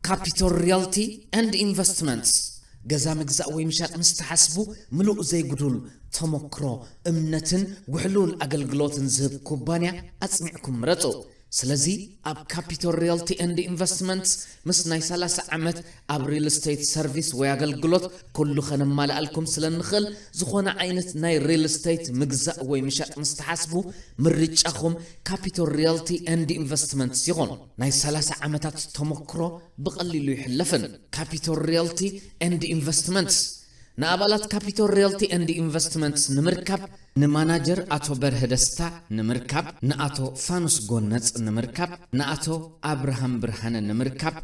Capital Realty and Investments። ገዛ ምግዛእ ወይ ምሻጥ ምስ ትሓስቡ፣ ምሉእ ዘይጉዱል ተመክሮ፣ እምነትን ውሕሉል ኣገልግሎትን ዝህብ ኩባንያ ኣጽኒዕኩም ምረጹ። ስለዚ ኣብ Capital Realty and Investments ምስ ናይ ሰላሳ ዓመት ኣብ ሪል ስቴት ሰርቪስ ወይ ኣገልግሎት ኩሉ ከነማልኣልኩም ስለ እንኽእል፣ ዝኾነ ዓይነት ናይ ሪል ስቴት ምግዛእ ወይ ምሻጥ ምስ ትሓስቡ፣ ምርጫኹም Capital Realty and Investments ይኹን። ናይ ሰላሳ ዓመታት ተመክሮ ብቐሊሉ ይሕለፍን። Capital Realty and Investments ንኣባላት Capital Realty and Investments ንምርካብ፣ ንማናጀር ኣቶ በርሀ ደስታ ንምርካብ፣ ንኣቶ ፋኑስ ጎነጽ ንምርካብ፣ ንኣቶ ኣብርሃም ብርሃነ ንምርካብ፣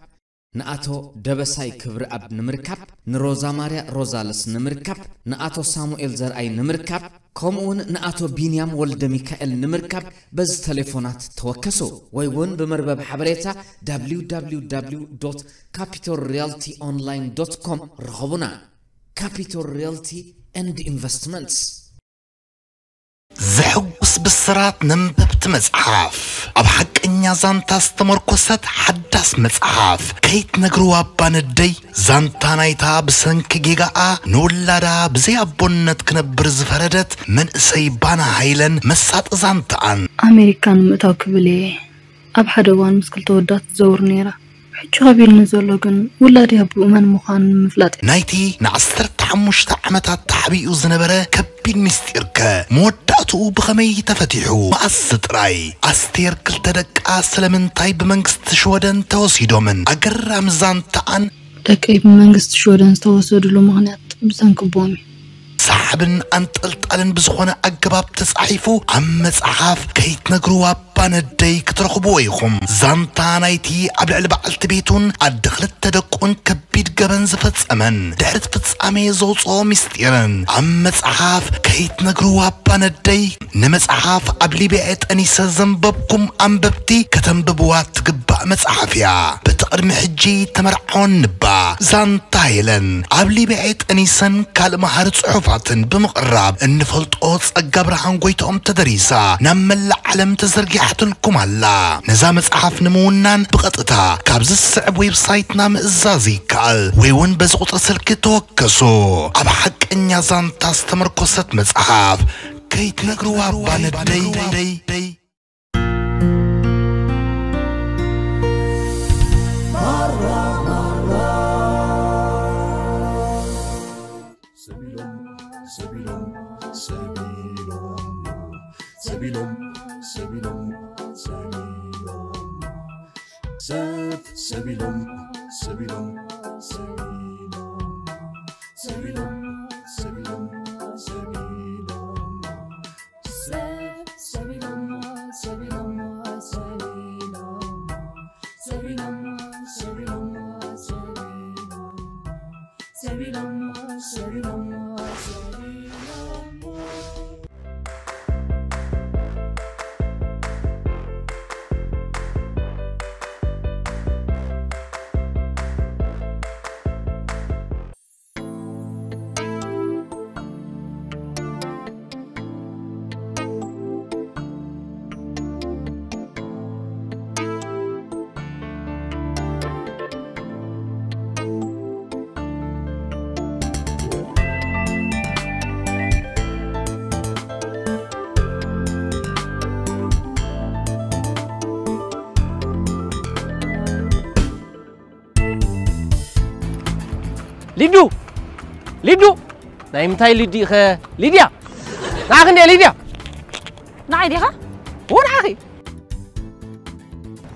ንኣቶ ደበሳይ ክብረኣብ ንምርካብ፣ ንሮዛ ማርያ ሮዛልስ ንምርካብ፣ ንኣቶ ሳሙኤል ዘርኣይ ንምርካብ፣ ከምኡውን ንኣቶ ቢንያም ወልደ ሚካኤል ንምርካብ በዚ ቴሌፎናት ተወከሱ፣ ወይ እውን ብመርበብ ሓበሬታ www.capitalrealtyonline.com ርኸቡና። Capital Realty and Investments። ዘሕጉስ ብስራት ነንበብቲ መጽሓፍ። ኣብ ሓቀኛ ዛንታ ዝተመርኮሰት ሓዳስ መጽሓፍ ከይትነግርዋ እባ ነደይ። ዛንታ ናይታ ብሰንኪ ጌጋኣ ንውላዳ ብዘይ ኣቦነት ክነብር ዝፈረደት መንእሰይ ባና ሃይለን መሳጢ ዛንታኣን። ኣሜሪካ ንምእታው ክብል እየ ኣብ ሓደ እዋን ምስ ክልተ ወዳት ትዘውር ነይራ። ሕጂ ከቢድኒ ዘሎ ግን ውላደይ ኣቦኡ መን ምዃኑ ንምፍላጥ እዩ። ናይቲ ንዓሰርተ ሓሙሽተ ዓመታት ተሓቢኡ ዝነበረ ከቢድ ምስጢርከ መወዳእትኡ ብኸመይ ተፈቲሑ? መኣስ ጥራይ? ኣስቴር ክልተ ደቃ ስለምንታይ ብመንግስቲ ሽወደን ተወሲዶምን? ኣገራሚ ዛንታኣን። ደቀይ ብመንግስቲ ሽወደን ዝተወሰድሉ ምኽንያት ብሰንኪ ኣቦኦም እዩ። ሰሓብን ኣንጠልጣልን ብዝኾነ ኣገባብ ተጻሒፉ ኣብ መጽሓፍ ከይትነግርዋ እባ ነደይ ክትረኽብዎ ኢኹም። ዛንታ ናይቲ ኣብ ልዕሊ በዓልቲ ቤቱን ኣደ ክልተ ደቁን ከቢድ ገበን ዝፈጸመን ድሕሪ እቲ ፍጻሜ ዘውጽኦ ምስጢርን ኣብ መጽሓፍ ከይትነግርዋ እባ ነደይ። ንመጽሓፍ ኣብ ሊብያ ጠኒሰ ዘንበብኩም ኣንበብቲ ከተንብብዋ ትግባእ መጽሓፍ እያ። በቲ ቅድሚ ሕጂ ተመርዓወን ንባ ዛንታ ሄለን ኣብ ሊብያ ጠኒሰን ካልእ መሃሪ ጽሑፋትን ብምቕራብ እንፈልጦ ጸጋ ብርሃን ጎይትኦም ተደሪሳ ናብ መላእ ዓለም ተዘርጊሓትልኩም ኣላ። ነዛ መጽሓፍ ንምውናን ብቐጥታ ካብ ዝስዕብ ዌብሳይትና ምእዛዝ ይከኣል ወይ እውን በዚ ቁጽሪ ስልኪ ተወከሱ። ኣብ ሓቀኛ ዛንታ ዝተመርኮሰት መጽሓፍ ከይትነግርዋ እባ ነደይ። ሊዱ! ሊዱ! ናይ ምንታይ ሊዲ ኢኸ? ሊድያ! ንዓኺ እንድየ ሊድያ! ንዓይ ዲኻ? እዎ ንዓኺ!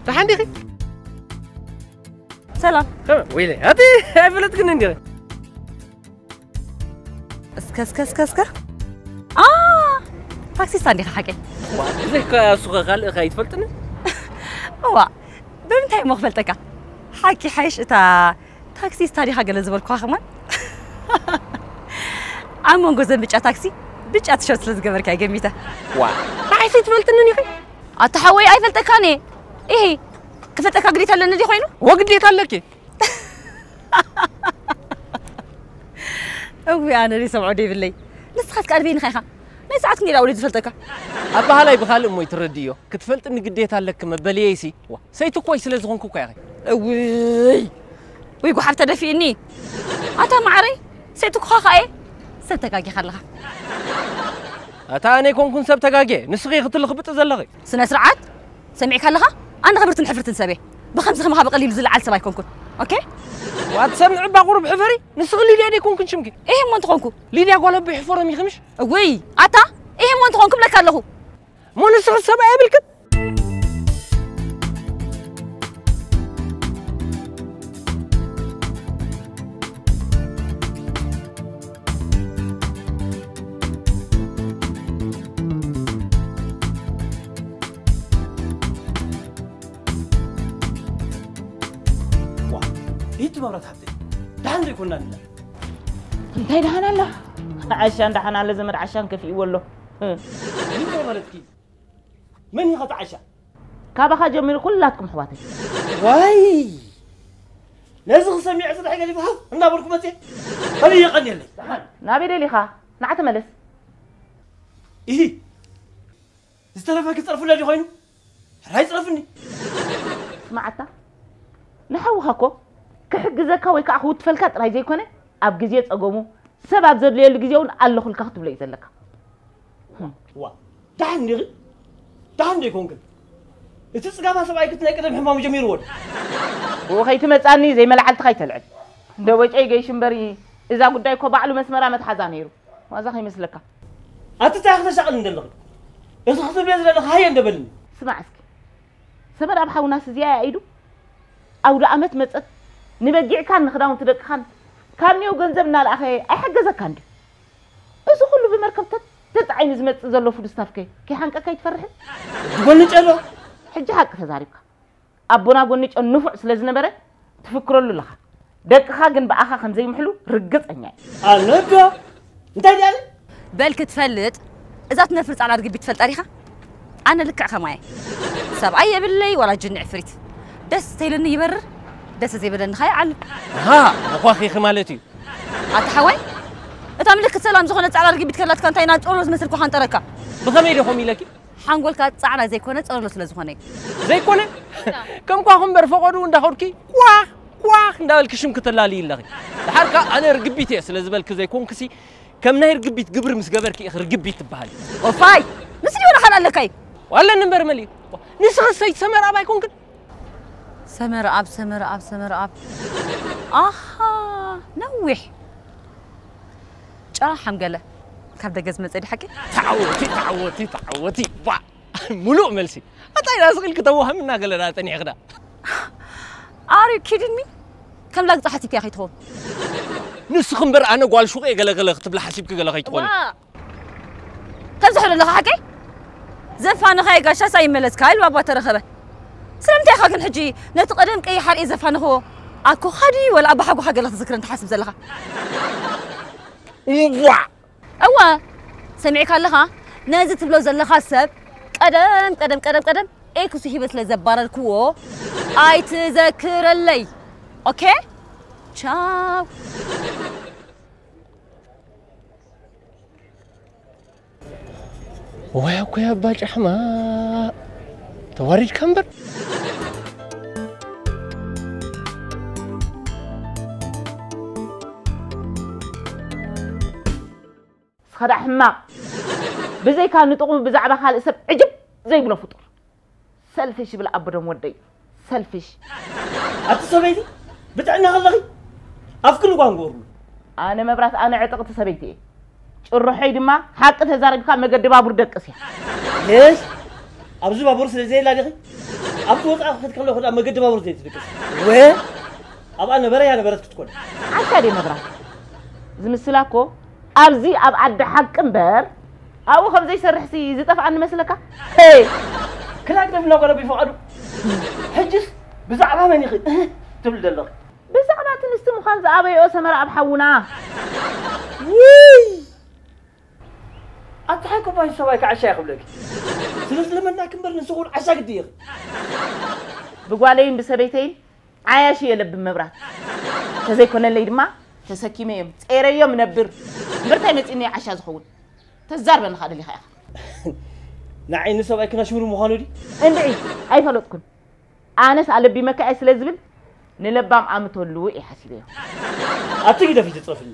ደሓን ዲኺ? ሰላም። ከመ-፣ ወይለይ፣ ኣቲ ኣይፈለጥክን እንዲኺ? እስከ፣ እስከ፣ እስከ፣ እስከ። ኣ! ታክሲስታ እንዲኻ ሓቀይ? ዋ፣ እዚ እኮ እሱ ኸ ካልእ ኸ ኣይትፈልጥኒ? እዋ፣ ብምንታይ እሞ ክፈልጠካ? ሓቂ ሓይሽ እታ ታክሲስታ ዲኻ ገለ ዝበልኩኻ ከማን? ኣብ መንጎ ዘን ብጫ ታክሲ ብጫ ቲሸርት ስለ ዝገበርካ እየ ገሚተ። ዋ፣ ንዓይሲ ትፈልጥኒ ኢኺ? ኣታ ሓወይ ኣይፈልጠካን እየ። ኢሂ፣ ክፈልጠካ ግዴታ ኣለኒ ድዩ ኮይኑ? ወግዴታ ኣለኪ። እዊ ኣነ ዶ ሰምዖ ደይብለይ። ንስኻስ ከኣ ንበይንኻ ኢኻ። ናይ ሰዓት ክንደይ ደኣ ወዲኡ ዝፈልጠካ? ኣበሃላይ ብኻልእ እሞ ይትረድእዮ። ክትፈልጥኒ ግዴታ ኣለኪ መበልየይሲ። ዋ፣ ሰይቲ እኮ ስለ ዝኾንኩ እኮ ኢኺ። እውይ! ወይ ጓሓፍ ተደፊእኒ። ኣታ ማዕረይ፣ ሰይትኩኻ ኸኣ እየ። ሰብ ተጋጊኻ ኣለኻ። ኣታ ኣነ ኣይኮንኩን ሰብ ተጋግየ፣ ንስኺ ክትልኽብጢ ዘለኺ። ስነ ስርዓት፣ ሰሚዕካ ኣለኻ? ኣነ ክብርትን ሕፍርትን ሰብ እየ። ብኸምዚ ከማኻ ብቐሊሉ ዝለዓል ሰብ ኣይኮንኩን። ኦኬ? ዋት ሰምዒ እባ ቁሩብ ሕፈሪ። ንስኺ ሊድያ ዶ ኣይኮንኩን ሽምኪ? እህ፣ እሞ እንተኾንኩ? ሊድያ ጓል ኣቦ ይሕፈሮም ኢኺ ምሽ? እውይ፣ ኣታ፣ እህ፣ እሞ እንተኾንኩ ብለካ ኣለኹ። እሞ ንስኺ ሰብኣይ የብልክን? ዋ፣ ይእቲ መብራት ሃብተይ። ደሓን ዘይኮና ንላ። እንታይ ደሓን ኣላ? ዓሻ እንዳሓን ኣለ ዘመድ ዓሻን ከፊእዎ ኣሎ። እንታይ ማለትኪ? መን ኢኻ እቲ ዓሻ? ካባኻ ጀሚሩ ኩላትኩም ኣሕዋተይ። ዋይ! ነዚ ክሰሚዐ ጽንሐ ገዲፈ ሃው እናበልኩ መጽየ። ኣበይ የቐንየለይ? ናበይ ደሊኻ? ንዓ ተመለስ። ኢሂ! ዝተረፈ ክጸርፉለ ድዩ ኮይኑ? ሕራይ ጽረፍኒ። ስማዓታ፣ ንሓውኻ እኮ ክሕግዘካ ወይ ከዓ ክውትፈልካ ጥራይ ዘይኮነ፣ ኣብ ግዜ ጸገሙ፣ ሰብ ኣብ ዘድልየሉ ግዜ እውን ኣለኹልካ ክትብሎ እዩ ዘለካ። ዋ፣ ደሓን ዲኺ? ደሓን ዶ ኣይኮንክን? እቲ ጽጋባ ሰብኣይክስ ናይ ቀደም ሕማሙ ጀሚርዎ ድዩ? ብኡ ከይትመጻኒ ዘይመልዓልትኻ ኣይተልዕል። እንደ ወጨይ ገይሽ እምበሪ፣ እዛ ጉዳይ እኮ ባዕሉ መስመራ መትሓዛ ነይሩ። ዋዛ ከይመስለካ። ኣቲ እንታይ ክተሻቕል እንደለኺ? እዚ ክትብልዮ ዘለኺ ሃየ እንደበልኒ። ስማዕ እስኪ። ሰመድ ኣብ ሓውናስ እዚኣ እያ ኢዱ? ኣውደ ኣመት መጸት ንበጊዕካን ንኽዳውንቲ ደቅኻን ካብ ኔው ገንዘብ እናለኣኸ ኣይሓገዘካን ድዩ? እዚ ኩሉ ብመርከብ ተት-፣ ተጻዒኑ ዝመጽእ ዘሎ ፉድ ስታፍከ ከይሓንቀካ ኣይትፈርሕን? ጎንጨሎ። ሕጂ ሓቂ ተዛሪብካ። ኣቦና ጎንጨ ንፉዕ ስለ ዝነበረ ትፍክረሉ ኣለኻ። ደቅኻ ግን ብኣኻ ከም ዘይምሕሉ ርግጸኛ እየ። ኣነዶ? እንታይ ድኣለ? በል ክትፈልጥ፣ እዛ ትነፍር ጻዕዳ ርግቢት ትፈልጣ ዲኻ? ኣነ ልክዕ ከማየ። ሰብኣይ የብለይ፣ ዋላ ጅኒ ዕፍሪት። ደስ ተይለኒ ይበርር፣ ደስ ዘይበለኒ ኸኣ ይዓልብ። ኣሃ፣ መኳኺኺ ማለት እዩ። ኣታ ሓወይ፣ እታ ምልክት ሰላም ዝኾነ ጻዕዳ ርግቢት ከላትካ እንታይ ኢና ጾሎ ዝመስል ኮኻ ንጠረካ? ብኸመይ ዲኹም ኢለኪ? ሓንጎልካ ጻዕዳ ዘይኮነ ጸለሎ ስለ ዝኾነ እዩ። ዘይኮነ? ከም ኳኹ እምበር ፈቐዱ እንዳኸድኪ ኳኽ፣ ኳኽ እንዳበልኪ ሽም ክተላልዪ ኣለኺ። ደሓር ከኣ ኣነ ርግቢት እየ ስለ ዝበልኪ ዘይኮንክሲ፣ ከም ናይ ርግቢት ግብሪ ምስ ገበርኪ ኢኺ ርግቢት ትበሃሊ። ኦፋይ! ንስኒ ወላ ሓል ኣለካይ? ዋለኒ እምበር መሊ። ንስኺ ሰይቲ ሰመረ ኣብ ኣይኮንክን? ሰመረ ኣብ፣ ሰመረ ኣብ፣ ሰመረ ኣብ። ኣሃ፣ ነዊሕ። ጫ ሓምገለ። ካብ ደገ ዝመጸ ድዩ ሓቂ? ተዓወቲ፣ ተዓወቲ፣ ተዓወቲ። ባ! ምሉእ መልሲ። ኣታ ኢና ስቕ ኢልኪ ተዋህምና ገለና ጸኒሕኽና። Are you kidding me? ከም ላግጺ ሓሲብኪ እያ ከይትኸውን። ንስኺ እምበር ኣነ ጓል ሹቕ እየ ገለ ገለ ክትብሊ ሓሲብኪ ገለ ከይትኾኒ። ዋ! ከምዚ ሕዶ ኣለኻ ሓቀይ? ዘፋንኻ ጋሻስ ኣይመለስካ ኢሉ ኣባ ተረኸበ። ስለምንታይ ኢኻ ግን ሕጂ ነቲ ቀደም ቀይሕ ኣርእየ ዘፋንኽዎ ኣኮኻ ድዩ ወላ ኣባሓጎኻ ገለ ክትዝክረን ትሓስብ ዘለኻ? እዋ! እወ፣ ሰሚዕካ ኣለኻ? ነዚ ትብሎ ዘለኻ ሰብ ቀደም፣ ቀደም፣ ቀደም፣ ቀደም ኤክሱ ሂበ ስለ ዘባረርክዎ ኣይትዘክረለይ። ኦኬ? ቻው። ወይ ኣኮይ ኣባ ጫሕማ፣ ተዋሪድካ እምበር። ስኻ ደኣ ሕማቕ። ብዘይካ ንጥቕሙ ብዛዕባ ካልእ ሰብ ዕጅብ ዘይብሎ ፍጡር። ሰልፊሽ ይብል ኣቦዶም ወደይ። ሰልፊሽ። ኣቲ ሰበይቲ፣ ብጥዕና ከለኺ ኣፍኪ ልጓም ግበርሉ። ኣነ መብራት፣ ኣነ ዕጥቕቲ ሰበይቲ እየ። ጭርሖይ ድማ ሓቂ ተዛሪብካ መገዲ ባቡር ደቅስ እያ። የሽ፣ ኣብዚ ባቡር ስለ ዘየላ ዲኺ? ኣብቲ ወጻኢ ክትከለኹ ደኣ መገዲ ባቡር ዘይትድቅስ። ወ-፣ ኣብኣ ነበረ እያ ነበረት ክትኮን። ዓሻ ድየ መብራት? ዝምስላ እኮ ኣብዚ ኣብ ዓዲ ሓቂ እምበር ኣብኡ ከም ዘይሰርሕሲ ዝጠፍኣኒ መስለካ? ሄይ! ክላግደፍ እናጓለ ብፍቓዱ። ሕጅስ ብዛዕባ መን ኢኺ እህ ትብል ዘለኺ? ብዛዕባ እቲ ምስቲ ምዃን ዝኣበይኦ ሰመረ ኣብ ሓውና። ውይ! ኣታ ሓቂ እኳ ሰብኣይኪ ዓሻ ይኽብለኪ። ስለ ዝለመናኪ እምበር ንስኺ እውን ዓሻ ግዲ ኢኺ። ብጓለይን ብሰበይተይን ዓያሽ እየ ለብም መብራት። ተዘይኮነለይ ድማ ተሰኪመ እዮም ጸይረዮም ነብር። እምበር እንታይ መጺኒ ዓሻ ዝኸውን? ተዛርበኒ ኸኣ ደሊኻ ኢኻ። ንዓይ ንሰብኣይኪ ናሽሙር ምዃኑ ድዩ? እንድዒ፣ ኣይፈለጥኩን። ኣነስ ኣለቢመካ እየ ስለ ዝብል ንለባም ኣምተሉ እየ ሓሲበዮ። ኣቲ ግደፊ ትፅረፍኒ።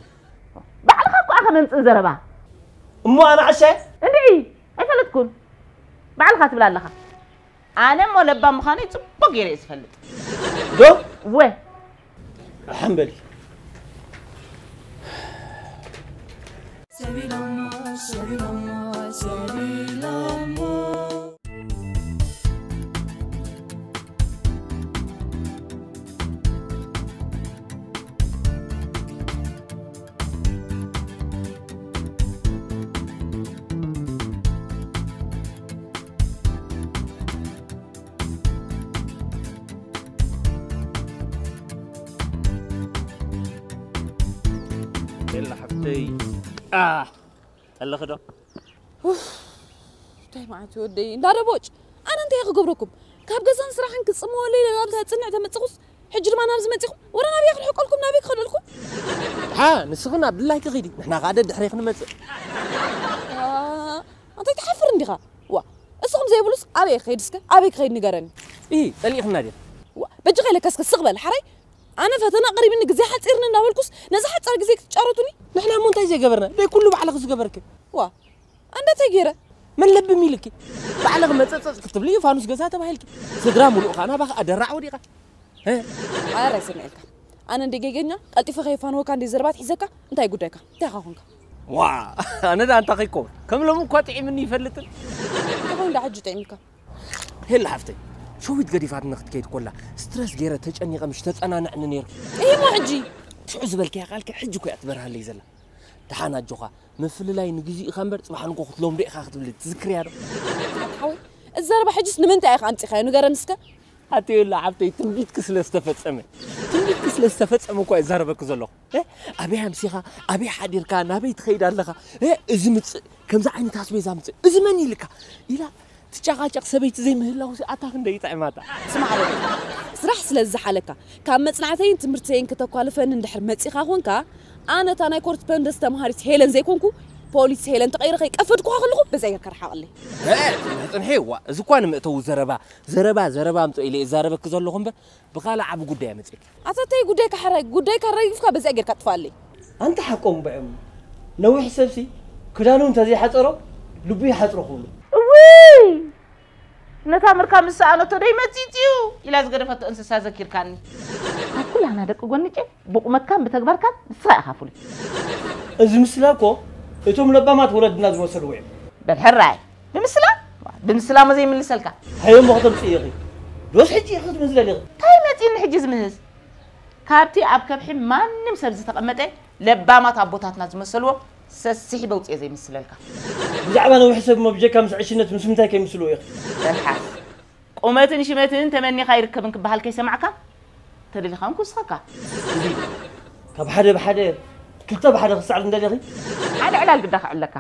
ባዕልኻ እኮ ኣኸ መምፅእ ዘረባ። እሞ ኣነ ዓሻ እንድዒ ኣይፈለጥኩን። ባዕልኻ ትብል ኣለኻ። ኣነ እሞ ለባም ምዃነይ ፅቡቅ ገይረ እየ ዝፈልጥ። ዶ ወ ሓምበሊ ኤላ ሓፍተይ ኣለኺ ዶ? እንታይ ማለት እዩ ወደይ እንዳ ደቦጭ? ኣነ እንታይ ክገብረኩም? ካብ ገዛን ስራሕን ክጽመወለይ ለባምታ ጽንዕ ተመጽኹስ ሕጂ ድማ ናብዚ መጺኹም? ወረ ናበይ ክርሕቀልኩም ናበይ ክኸደልኩም? ሓ ንስኺ ናብ ድላይኪ ኺዲ ንሕና ከዓ ደድሕሬ ክንመጽእ። ኣንታይ ትሓፍር እንዲኻ? ዋ እስኹም ዘይብሉስ ኣበይ ክኸይድ እስከ ኣበይ ክኸይድ ንገረኒ። ኢ ጸሊእኽና ድያ? ዋ በጃኻ ኢለካ እስከ ስቕ በል ሓራይ። ኣነ ፈተና ቀሪብኒ ግዜ ሓጺርኒ እናበልኩስ ነዚ ሓጻር ግዜ ክትጫረቱኒ? ንሕና እሞ እንታይ ዘይገበርና ደይ ኩሉ ባዕልኺ ዝገበርኪ። ዋ ኣንዳታይ ገይረ መን ለብም ኢልኪ ባዕልኺ መጸጸጽ ክትብሊ ፋኑስ ገዛ ተባሂልኪ ስድራ ሙሉእ ኻና ባኻ ኣደራዕ ወዲቓ። ኣረ ኣይሰምዐልካ ኣነ እንደ ጌገኛ ቀልጢፈ ከይፋንወካ እንደ ዘረባት ሒዘካ እንታይ ጉዳይካ እንታይ ኻ ኮንካ? ዋ ኣነ ዳ እንታይ ከይኮን ከም ሎም እኳ ጥዒምኒ ይፈልጥን። እንታይ እንዳ ሕጂ ጥዒምካ? ሄላ ሓፍተይ ሸዊት ገዲፋትና ክትከይድ ኮላ ስትረስ ገይረ ተጨኒቐ ምሽ ተጸናንዕኒ ነይሩ። እሞ ሕጂ ሽዑ ዝበልክያ ቃልኪ ሕጂ እኮ እያ ትበርሃለይ ዘላ። ደሓን ኣጆኻ ምፍልላይ ንግዚኡ ኢኻ እምበር ጽባሕ ንጎ ክትለምዶ ኢኻ ክትብል ትዝክርያ ዶ? ኣታ ሓወይ እዚ ዘረባ ሕጅስ ንምንታይ ኢኻ ኣምጺኻዮ ንገረኒ እስከ? ኣቲ ዮላ ሓብተይ ትንቢትኪ ስለ ዝተፈጸመ ትንቢትኪ ስለ ዝተፈጸመ እኳ ይዛረበኪ ዘለኹ። እ? ኣበይ ኣምሲኻ ኣበይ ሓዲርካ ናበይ ትኸይድ ኣለኻ? እ? እዚ ምጽእ ከምዚ ዓይነት ኣስቤዛ ምጽእ እዚ መን ኢልካ ኢላ ትጨቓጨቕ ሰበይቲ ዘይምህላው ኣታ ክንደይ ይጥዕማታ። ስማዕ በል፣ ስራሕ ስለ ዝሓለካ ካብ መጽናዕተይን ትምህርተይን ክተኳልፈኒ እንድሕር መጺኻ ኾንካ፣ ኣነ እታ ናይ ኮርስፖንደንስ ተምሃሪት ሄለን ዘይኮንኩ ፖሊስ ሄለን ተቐይረ ከይቀፈድኩኻ ከለኹ በዚኣ ጌርካ ርሓቐለይ። እ፣ ጽንሒ፣ ጽንሒ፣ ዋ፣ እዚ እኳ ንመእተዊ ዘረባ፣ ዘረባ፣ ዘረባ ኣምጽኦ ኢለ እዛረበኪ ዘለኹ እምበር ብኻልእ ዓቢ ጉዳይ እየ መጺእኪ። ኣታ እንታይ ጉዳይካ ሕራይ፣ ጉዳይካ ረጊፍካ በዚኣ ጌርካ ጥፍኣለይ። ኣንታ ሓቆም እምበ እዮም። ነዊሕ ሰብሲ ክዳኑ እንተዘይሓጸሮ ልቡ ይሓጽሮ ክብሉ። እውይ! ነታ ምርካብ ምስ ሰኣነቶ ደይ መጺጽ እዩ ኢላ ዝገደፈቶ እንስሳ ዘኪርካኒ። ካብ ኩላህና ደቂ ጎንጨ ብቑመትካን ብተግባርካን ንስኻ ኢኻ ፍሉይ። እዚ ምስላ እኮ እቶም ለባማት ወለድና ዝመሰልዎ እዮም። በል ሕራይ ብምስላ ብምስላ እሞ ዘይምልሰልካ። ሃየ እሞ ከተምፅኢ ኢኺ ዶስ ሕጂ ኢኺ ክትምህዚ ደሊኺ? እንታይ መፂኒ ሕጂ ዝምህዝ? ካብቲ ኣብ ከብሒ ማንም ሰብ ዝተቐመጠ ለባማት ኣቦታትና ዝመሰልዎ ሰሲሒ ደውፅኤ ዘይምስለልካ። ብዛዕባ ነዊሕ ሰብ እሞ ብጀካ ምስ ዕሽነት ምስ ምንታይ ከይምስልዎ ኢኺ? መልሓስ ቁመትን ሽመትን ተመኒኻ ኣይርከብን ክበሃል ከይሰማዕካ ተደሊኻ እውን ክውስኸካ። እዚ ካብ ሓደ ብሓደ ክልተ ብሓደ ክሰዕር እንደሊኺ? ሓደ ዕላል ግዳ ክዕለካ።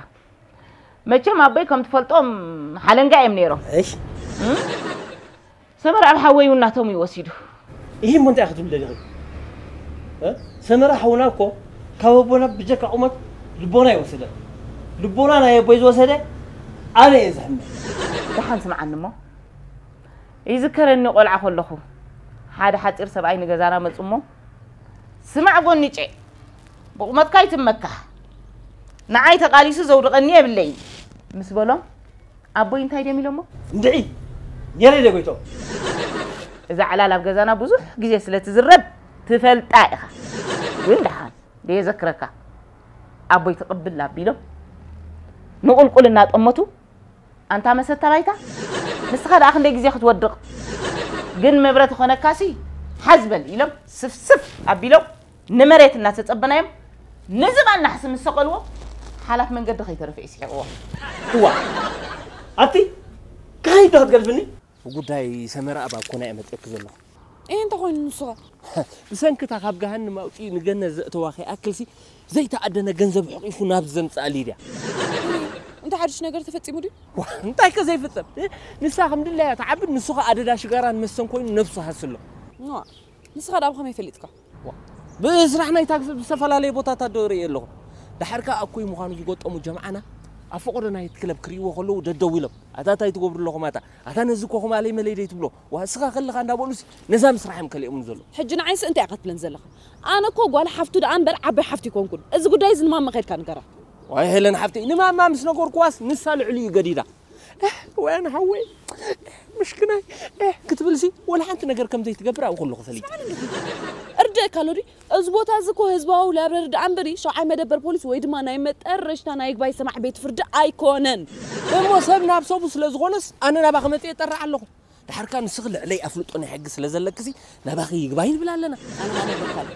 መቸም ኣቦይ ከም ትፈልጦም ሓለንጋ እዮም ነይሮም። እሽ። ሰመር ኣብ ሓወይ እውን ናቶም እዩ ወሲዱ። ይህ እሞ እንታይ ክትብል ደሊኺ? እ? ሰመረ ሓውና እኮ ካብ ኣቦና ብጀካ ቁመት ልቦና ይወሰደ። ልቦና ናይ ኣቦይ ዝወሰደ ኣነ እየ ዝሕመ። ደሓን ስምዓኒ እሞ ይዝከረኒ ቆልዓ ከለኹ ሓደ ሓፂር ሰብኣይ ንገዛና መፁ እሞ ስማዕ ጎኒጨ ብቑመትካ ይትመካ ንዓይ ተቓሊሱ ዘውድቐኒ የብለይን ምስ በሎም ኣቦይ እንታይ ድዮም ኢሎሞ? እንድዒ የለይ ደጎይቶ። እዛ ዕላል ኣብ ገዛና ብዙሕ ግዜ ስለ ትዝረብ ትፈልጣ ኢኻ። ግን ደሓን ደየዘክረካ ኣቦይ ትቕብል ኣቢሎም ንቑልቁል እናጠመቱ ኣንታ መሰታ ባይታ ንስኻ ደኣ ክንደይ ግዜ ክትወድቕ ግን መብረት ይኾነካሲ ሓዝ በል ኢሎም ስፍስፍ ኣቢሎም ንመሬት እናተጸበናዮም ንዝባን ናሕሲ ምስ ሰቐልዎ ሓላፍ መንገዲ ከይተረፈ እዩ ስሒቕዎ። እዋ ኣቲ ከይዳ ክትገድፍኒ ጉዳይ ሰመራ ኣባ ኮና እየ መፅእክ ዘለኹ። እየ እንታይ ኮይኑ ንስኻ ብሰንክታ ካብ ገሃንም ኣውፂኡ ንገነት ዘእተዋ ከይኣክልሲ ዘይተኣደነ ገንዘብ ሕቂፉ ናብዚ ዘምፅኣ ሊድያ። እንታይ ሓድሽ ነገር ተፈፂሙ ድዩ? ዋ እንታይ ከ ዘይፍፀም ንሳ ከም ድላያ ትዓብድ ንሱ ከ ኣደዳ ሽጋራን መስተን ኮይኑ ነብሱ ሃስሎ። ንስኻ ደኣ ብኸመይ ፈሊጥካ? ብስራሕ ናይ ታክሲ ብዝተፈላለየ ቦታታት ዶ ርእየ ኣለኹ። ዳሓር ከኣ እኩይ ምዃኑ ዝጎጠሙ ጀምዓና ኣብ ፈቐዶ ናይት ክለብ ክርእይዎ ከለዉ ደደው ኢሎም፣ ኣታ እንታይ ትገብሩ ኣለኹም ኣታ? ኣታ ነዚ እኮ ኹም ኣለይ መለይ ደይ ትብሎ? ዋ እስኻ ከለኻ እንዳበሉሲ ነዛ ምስራሕ እዮም ከሊኦምኒ ዘለዉ። ሕጂ ንዓይስ እንታይ ኢኻ ትብለን ዘለኻ? ኣነ እኮ ጓል ሓፍቱ ደኣ እምበር ዓባይ ሓፍቱ ኣይኮንኩን። እዚ ጉዳይ እዚ ንማማ ከይድካ ንገራ። ዋይ ሄለን ሓፍተይ፣ ንማማ ምስ ነገርኩዋስ ንሳ ልዕሊኡ ገዲዳ። እህ፣ ወይ ኣነ ሓወይ፣ እህ፣ ምሽክናይ፣ እህ፣ ክትብልሲ ወላ ሓንቲ ነገር ከም ዘይትገብር ኣብኡ ከለኹ ፈሊጠ። እርደእካ ኣሎ ድዩ? እዚ ቦታ እዚ እኮ ህዝባዊ ላይብረሪ ደኣ እምበሪ ሸውዓይ መደበር ፖሊስ ወይ ድማ ናይ መጠረሽታ ናይ ይግባይ ሰማዕ ቤት ፍርዲ ኣይኮነን። እሞ ሰብ ናብ ሰቡ ስለ ዝኾነስ ኣነ ናባኺ መጽየ እጠርዕ ኣለኹ። ድሓርካ ንስኺ ልዕለይ ኣፍልጦ ናይ ሕጊ ስለ ዘለክሲ ናባኺ ይግባይ ንብል ኣለና። ኣነ ኣነ በካል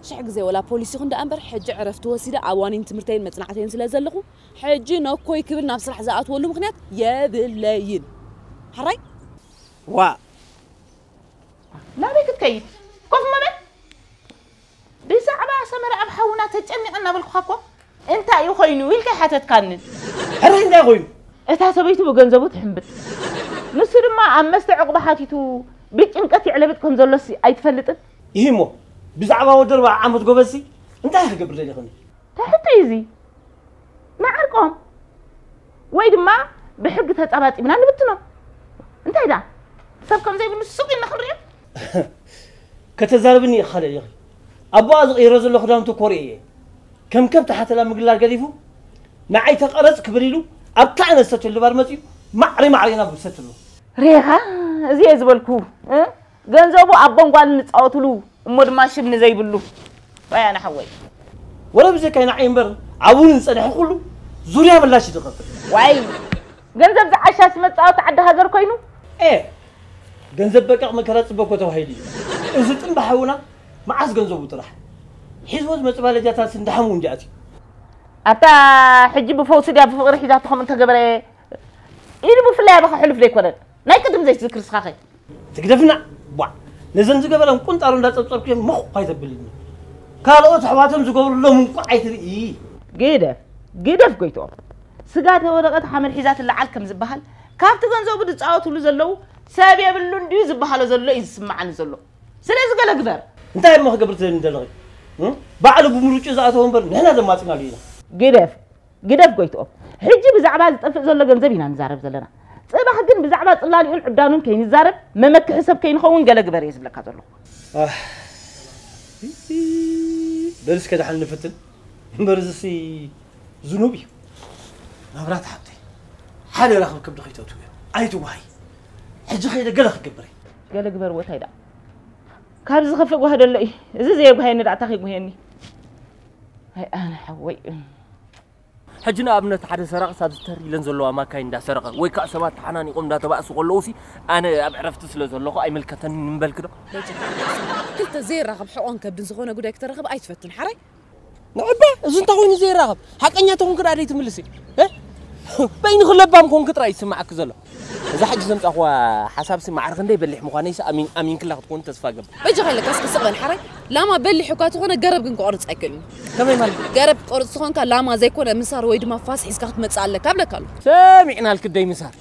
ሽሕ ግዜ ወላ ፖሊስ ይኹን ደኣ እምበር ሕጂ ዕረፍቲ ወሲደ ኣብ ዋኒን ትምህርተይን መጽናዕተይን ስለ ዘለኹ ሕጂ ነኮይ ክብል ናብ ስራሕ ዝኣትወሉ ምኽንያት የብለይን። ሕራይ ዋ ናበይ ክትከይድ? ኮፍ ምበል። ብዛዕባ ሰመረ ኣብ ሓውና ተጨኒቐ እናበልኩኻ እኮ እንታይ እዩ ኮይኑ ኢልካ ሓተትካኒ። ሕራይ እንታይ ኮይኑ? እታ ሰበይቱ ብገንዘቡ ትሕምብጥ። ንሱ ድማ ኣብ መስተ ዕቑባ ሓቲቱ ብጭንቀት ይዕለብጥ ከም ዘሎሲ ኣይትፈልጥን? ይሂ እሞ ብዛዕባ ወደርባ ዓመት ጎበዝሲ እንታይ ክገብር ደሊኽኒ? ተሕቶ እዩ እዚ። ንዓርቆም ወይ ድማ ብሕጊ ተጻባጢብና ንብትኖም። እንታይ ደኣ ሰብ ከም ዘይብሉ ሱቕ ኢልና ክንሪኦ? ከተዛርብኒ ኢኻ ደሊኺ? ኣቦኣ ዝቕይሮ ዘሎ ክዳውንቲ ኮሪኤ እየ። ከም ከብቲ ሓተላ ምግላል ገዲፉ ንዓይ ተቐረጽ ክብል ኢሉ ኣብታ ኣነ ዝሰትየሉ ባር መጺኡ ማዕሪ ማዕሪና ብሰትሉ። ሪኻ እዚ እየ ዝበልኩ። ገንዘቡ ኣቦን ጓልን ዝጻወትሉ እሞ ድማ ሽም ንዘይብሉ ራያና ሓወይ። ወረ ብዘይካይ ንዓይ እምበር ኣብኡ ንዝጸንሐ ኩሉ ዙርያ ምላሽ እዩ ዝኸፍል። ዋይ ገንዘብ ዝዓሻስ መጻወቲ ዓዲ ሃገር ኮይኑ። ኤ ገንዘብ በቃቕ መከራ ጽበኮ ተባሂሉ እዩ። እዚ ጥምቢ ሓውና መዓስ ገንዘቡ ጥራሕ ሒዝዎ ዝመጽእ ባለጃታስ እንዳሓሙ እንዲ ኣትዩ። ኣታ ሕጂ ብፈውሲ ድያ ብፍቕሪ ሒዛቶ ከምኡ እንተገበረ ኢሉ ብፍላይ ኣባኻ ሕሉፍ ዘይኮነን። ናይ ቅድም ዘይትዝክር ስኻኸ። ትግደፍና ቧዕ ነዘን ዝገበረን ቁንጣሮ እንዳጸብጸብክዮ ምኽ ኣይተብልኒ። ካልኦት ኣሕዋቶም ዝገብሩ ሎም እንኳዕ ኣይትርኢ። ግደፍ ግደፍ ጎይትኦም። ስጋ ተወደቐት ሓመድ ሒዛ ትለዓል ከም ዝበሃል ካብቲ ገንዘቡ ዝጻወትሉ ዘለዉ ሰብ የብሉን ድዩ ዝበሃሎ ዘሎ እዩ ዝስምዓኒ ዘሎ። ስለዚ ገለ ግበር። እንታይ እሞ ክገብር ትደሊ ዘለኺ? ባዕሉ ብምርጭኡ ዝኣተወ እምበር ንሕና ዘማፅናሉ ኢና። ግደፍ ግደፍ ጎይትኦም። ሕጂ ብዛዕባ ዝጠፍእ ዘሎ ገንዘብ ኢና ንዛረብ ዘለና። ጽባሕ ግን ብዛዕባ ጽላሊኡን ዕብዳኑን ከይንዛረብ መመክሒ ሰብ ከይንኸውን ገለ ግበር እየ ዝብለካ ዘለኹ። ኣህ፣ በል እስከ ደሓን ንፍትን እምበር እዚሲ ዝኑብ እዩ። መብራት ሓብተይ ሓደ ራኽብ ክብዲ ከይተእትውዮ ኣይትዋሃይ። ሕጂ ከይደ ገለ ክገብር እየ። ገለ ግበር ወታይ ደኣ ካብ ዝኸፍእ ጓህ ደሎ እዩ። እዚ ዘየጓሃየኒ ደኣ እንታይ ከይጉህየኒ? ኣይ ኣነ ሓወይ። ሕጂ ንኣብነት ሓደ ሰራቒ ሳብ ዝተር ኢለን ዘለዋ ማካይን እንዳሰረቐ ወይ ከዓ ሰባት ተሓናኒቖም እንዳተባእሱ ከለዉ ሲ ኣነ ኣብ ዕረፍቲ ስለ ዘለኹ ኣይምልከተንን ምበልኪ ዶ? በጃኻ ክልተ ዘይራኸብ ሕቖን ከብድን ዝኾነ ጉዳይ ክተራኽብ ኣይትፈትን ሓራይ? ንዕባ እዚ እንታይ ኮይኑ ዘይራኸብ ሓቀኛ ተኾንኪ ደኣ ደይትምልሲ እ? በይንኺ ለባም ኮንኪ ጥራይ ይስምዓኪ ዘሎ። እዛ ሕጂ ዘምጻኹዋ ሓሳብሲ ማዕረ ክንደይ በሊሕ ምዃነይሲ ኣሚን ኣሚንክላ ክትኮኒ ተስፋ እገብር። በጃኻ ኢለካ እስኪ ስቕ በል ሓራይ። ላማ በሊሕ እኳ ተኾነ ገረብ ግን ክቖርጽ ኣይክእልን እዩ። ከመይ ማለት? ገረብ ክትቆርጽ ተኾንካ ላማ ዘይኮነ ምሳር ወይ ድማ ፋስ ሒዝካ ክትመጽእ ኣለካ እብለካ ኣለኹ። ሰሚዕናልኪ ደይ ምሳር።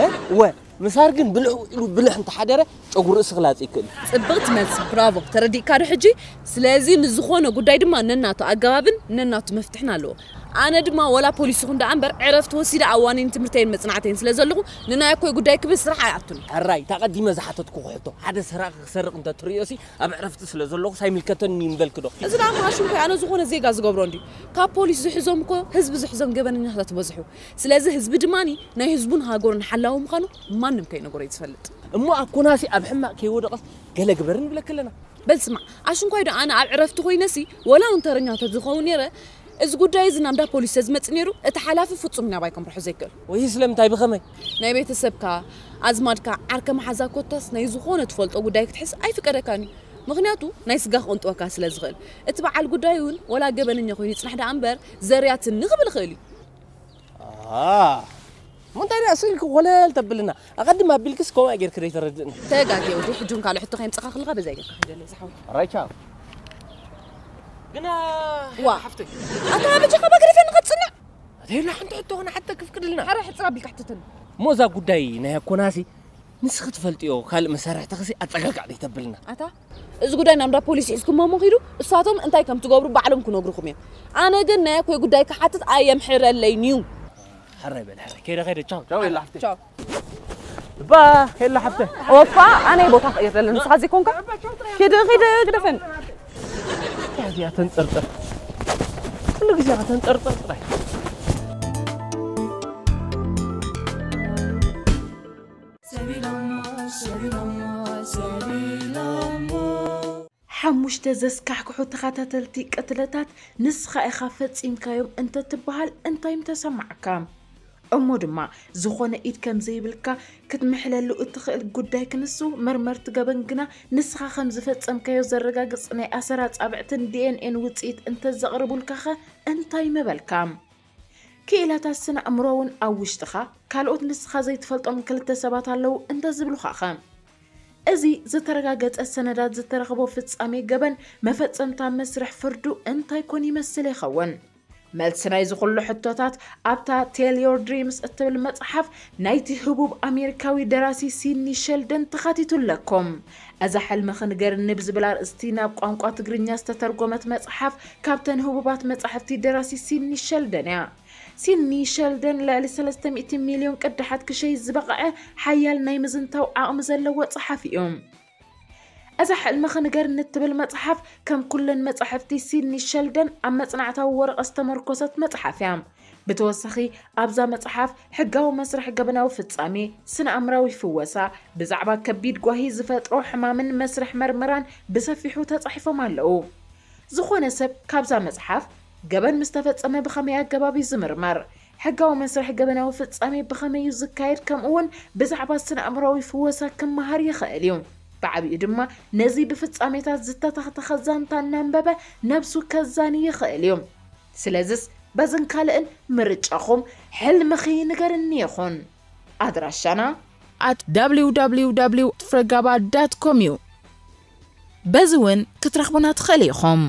እ? እወ ምሳር ግን ብልሕ ውዒሉ ብልሕ እንተሓደረ ጨጉሪ ርእሲ ክላጽ ይክእል እዩ። ጽብቕቲ መልሲ ብራቮ ተረዲእካ ዶ ሕጂ? ስለዚ ንዝኾነ ጉዳይ ድማ ነናቱ ኣገባብን ነናቱ መፍትሕን ኣለዎ። ኣነ ድማ ወላ ፖሊስ ይኹን ደኣ እምበር ዕረፍቲ ወሲደ ኣብ ዋኒን ትምህርተይን መጽናዕተይን ስለ ዘለኹ ንናይ ኣኮይ ጉዳይ ክብል ስራሕ ኣይኣቱን እየ። ሕራይ እታ ቀዲመ ዝሓተትኩኺ ሕቶ ሓደ ሰራቒ ክሰርቕ እንተ ትርእዮሲ ኣብ ዕረፍቲ ስለ ዘለኹስ ኣይምልከተንን እዩ ምበልኪ ዶ? እዚ ደኣ ማሽን ኮይ ኣነ ዝኾነ ዜጋ ዝገብሮ እንድዩ። ካብ ፖሊስ ዝሕዞም እኮ ህዝቢ ዝሕዞም ገበነኛታት ይበዝሑ። ስለዚ ህዝቢ ድማ ናይ ህዝቡን ሃገሩን ሓላዊ ምዃኑ ማንም ከይነገሮ እዩ ዝፈልጥ። እሞ ኣኮናሲ ኣብ ሕማቕ ከይወደቐስ ገለ ግበሪ ንብለኪ ኣለና። በል ስማዕ ኣሽንኳይ ዶ ኣነ ኣብ ዕረፍቲ ኮይነሲ ወላ እውን ተረኛ ተዝኸውን ነይረ እዚ ጉዳይ እዚ ናብ እንዳ ፖሊስ ተዝመጽእ ነይሩ እቲ ሓላፊ ፍጹም ናባይ ከምርሖ ዘይክእል። ወይ ስለምንታይ ብኸመይ? ናይ ቤተሰብካ፣ ኣዝማድካ፣ ዓርከ መሓዛ ኮታስ ናይ ዝኾነ ትፈልጦ ጉዳይ ክትሕዝ ኣይፍቀደካን እዩ። ምኽንያቱ ናይ ስጋ ክቕንጥወካ ስለ ዝኽእል። እቲ በዓል ጉዳይ እውን ወላ ገበነኛ ኮይኑ ይጽናሕ ደኣ እምበር ዘርያትኒ ክብል ይኽእል እዩ። እሞ እንታይ ደኣ ስእልኪ ኮለል ተብልና ኣቐድም ኣቢልክስ ከምኡ ጌርኪ ደይተረድእኒ። ተጋግየ ወደይ ሕጂ እውን ካልእ ሕቶ ከየምጻኻ ከለኻ በዚኣ ጌርካ ኺደለይ ዝሓወይ። ራይቻ ግና ዋ ሓፍተይ ኣታ በጃኻ ባግሪፈኒ ከትጽንዕ ዘይላ ሓንቲ ሕቶ ክነሓተኪ ፍቅድልና። ሓረ ሕጽር ኣቢልካ ሕተተኒ። እሞ እዛ ጉዳይ ናይ ኣኮናሲ ንስኺ ትፈልጥዮ ካልእ መሳርሕትኺሲ ኣጸጋጋዕ ደይተብልና። ኣታ እዚ ጉዳይ ናብ እንዳ ፖሊስ ሒዝኩሞ እሞ ኺዱ እሳቶም እንታይ ከም ትገብሩ ባዕሎም ክነግሩኹም እዮም። ኣነ ግን ናይ ኣኮይ ጉዳይ ክሓትት ኣየምሕረለይን እዩ። ሕራይ በል ሕራይ። ከይደ ከይደ ቻው ቻው የላ ሓፍተይ። ቻው። ባ ከይላ ሓፍተይ። ኦፋ ኣነ ቦታ ክቕይር ደለ ንስኻ ዘይኮንካ። ኪድ ኺድ ግደፈን። እዚኣ ተንጠርጠር። ኩሉ ግዜ ተንጠርጠር ጥራይ። ሓሙሽተ ዘስካሕክሑ ተኸታተልቲ ቅትለታት ንስኻ ኢኻ ፈጺምካዮም እንተትበሃል እንታይ ምተሰማዓካ? እሞ ድማ ዝኾነ ኢድ ከም ዘይብልካ ክትምሕለሉ እትኽእል ጉዳይ ክንሱ መርመርቲ ገበን ግና ንስኻ ከም ዝፈጸምካዮ ዘረጋግጽ ናይ ኣሰር ኣጻብዕትን ዲ ኤን ኤን ውጽኢት እንተዘቕርቡልካኸ እንታይ ምበልካ? ክኢላታት ስነ ኣእምሮ እውን ኣብ ውሽጥኻ ካልኦት ንስኻ ዘይትፈልጦም ክልተ ሰባት ኣለዉ እንተዝብሉኻኸ? እዚ ዝተረጋገጸ ሰነዳት ዝተረኽቦ ፍጻሜ ገበን መፈጸምታ መስርሕ ፍርዱ እንታይ ኮን ይመስል ይኸውን? መልሲ ናይዚ ኩሉ ሕቶታት ኣብታ Tell Your Dreams እትብል መጽሓፍ ናይቲ ህቡብ ኣሜሪካዊ ደራሲ ሲድኒ ሸልደን ተኻቲቱ ኣለኩም። እዛ ሕልምኺ ንገርኒ ብዝብል ኣርእስቲ ናብ ቋንቋ ትግርኛ ዝተተርጎመት መጽሓፍ ካብተን ህቡባት መጻሕፍቲ ደራሲ ሲድኒ ሸልደን እያ። ሲድኒ ሸልደን ልዕሊ ሰለስተ ሚእቲ ሚልዮን ቅዳሓት ክሸይጥ ዝበቕዐ ሓያል ናይ ምዝንታው ዓቕሚ ዘለዎ ጸሓፊ እዩ። እዛ ሕልምኺ ንገርኒ እትብል መጽሓፍ ከም ኩለን መጻሕፍቲ ሲድኒ ሸልደን ኣብ መጽናዕታዊ ወረቐት ዝተመርኮሰት መጽሓፍ እያ። ብተወሳኺ ኣብዛ መጽሓፍ ሕጋዊ መስርሕ ገበናዊ ፍጻሜ፣ ስነ ኣእምራዊ ፍወሳ፣ ብዛዕባ ከቢድ ጓሂ ዝፈጥሮ ሕማምን መስርሕ መርመራን ብሰፊሑ ተጻሒፎም ኣለዉ። ዝኾነ ሰብ ካብዛ መጽሓፍ ገበን ምስ ተፈጸመ ብኸመይ ኣገባብ እዩ ዝምርመር? ሕጋዊ መስርሕ ገበናዊ ፍጻሜ ብኸመይ እዩ ዝካየድ? ከምኡ እውን ብዛዕባ ስነ ኣእምራዊ ፍወሳ ክመሃር ይኽእል እዩ። ብዓቢኡ ድማ ነዚ ብፍጻሜታት ዝተተኽተኸ ዛንታ እናንበበ ነብሱ ከዛኒ ይኽእል እዩ። ስለዝስ በዝን ካልእን ምርጫኹም ሕልምኺ ንገርኒ ይኹን። ኣድራሻና at www ፍረጋባ ዳት ኮም እዩ። በዚ እውን ክትረኽቡና ትኽእል ኢኹም።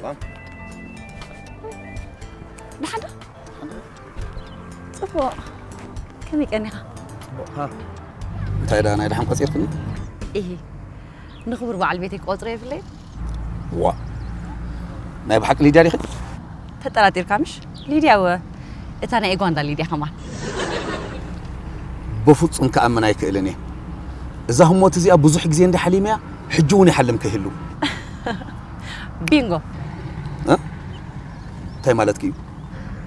ሰላም። ደሓን ዶ? ጽቡቕ። ከመይ ቀኒኻ? ጽቡቕ። ሃ። እንታይ ደኣ ናይ ደሓን ቆጺርክኒ? ኢሂ። ንኽቡር በዓል ቤተይ ክቆጽሮ የብለይን። ዋ። ናይ ብሓቂ ሊድያ ዲኺ? ተጠራጢርካ ምሽ? ሊድያ እወ። እታ ናይ ኡጋንዳ ሊድያ ከማን። በፍጹም ክኣምን ኣይክእልን እየ። እዛ ህሞት እዚኣ ብዙሕ ግዜ እንዳ ሓሊመያ፣ ሕጂ እውን ይሓልም ከይህሉ። ቢንጎ። እ? እንታይ ማለትኪ እዩ?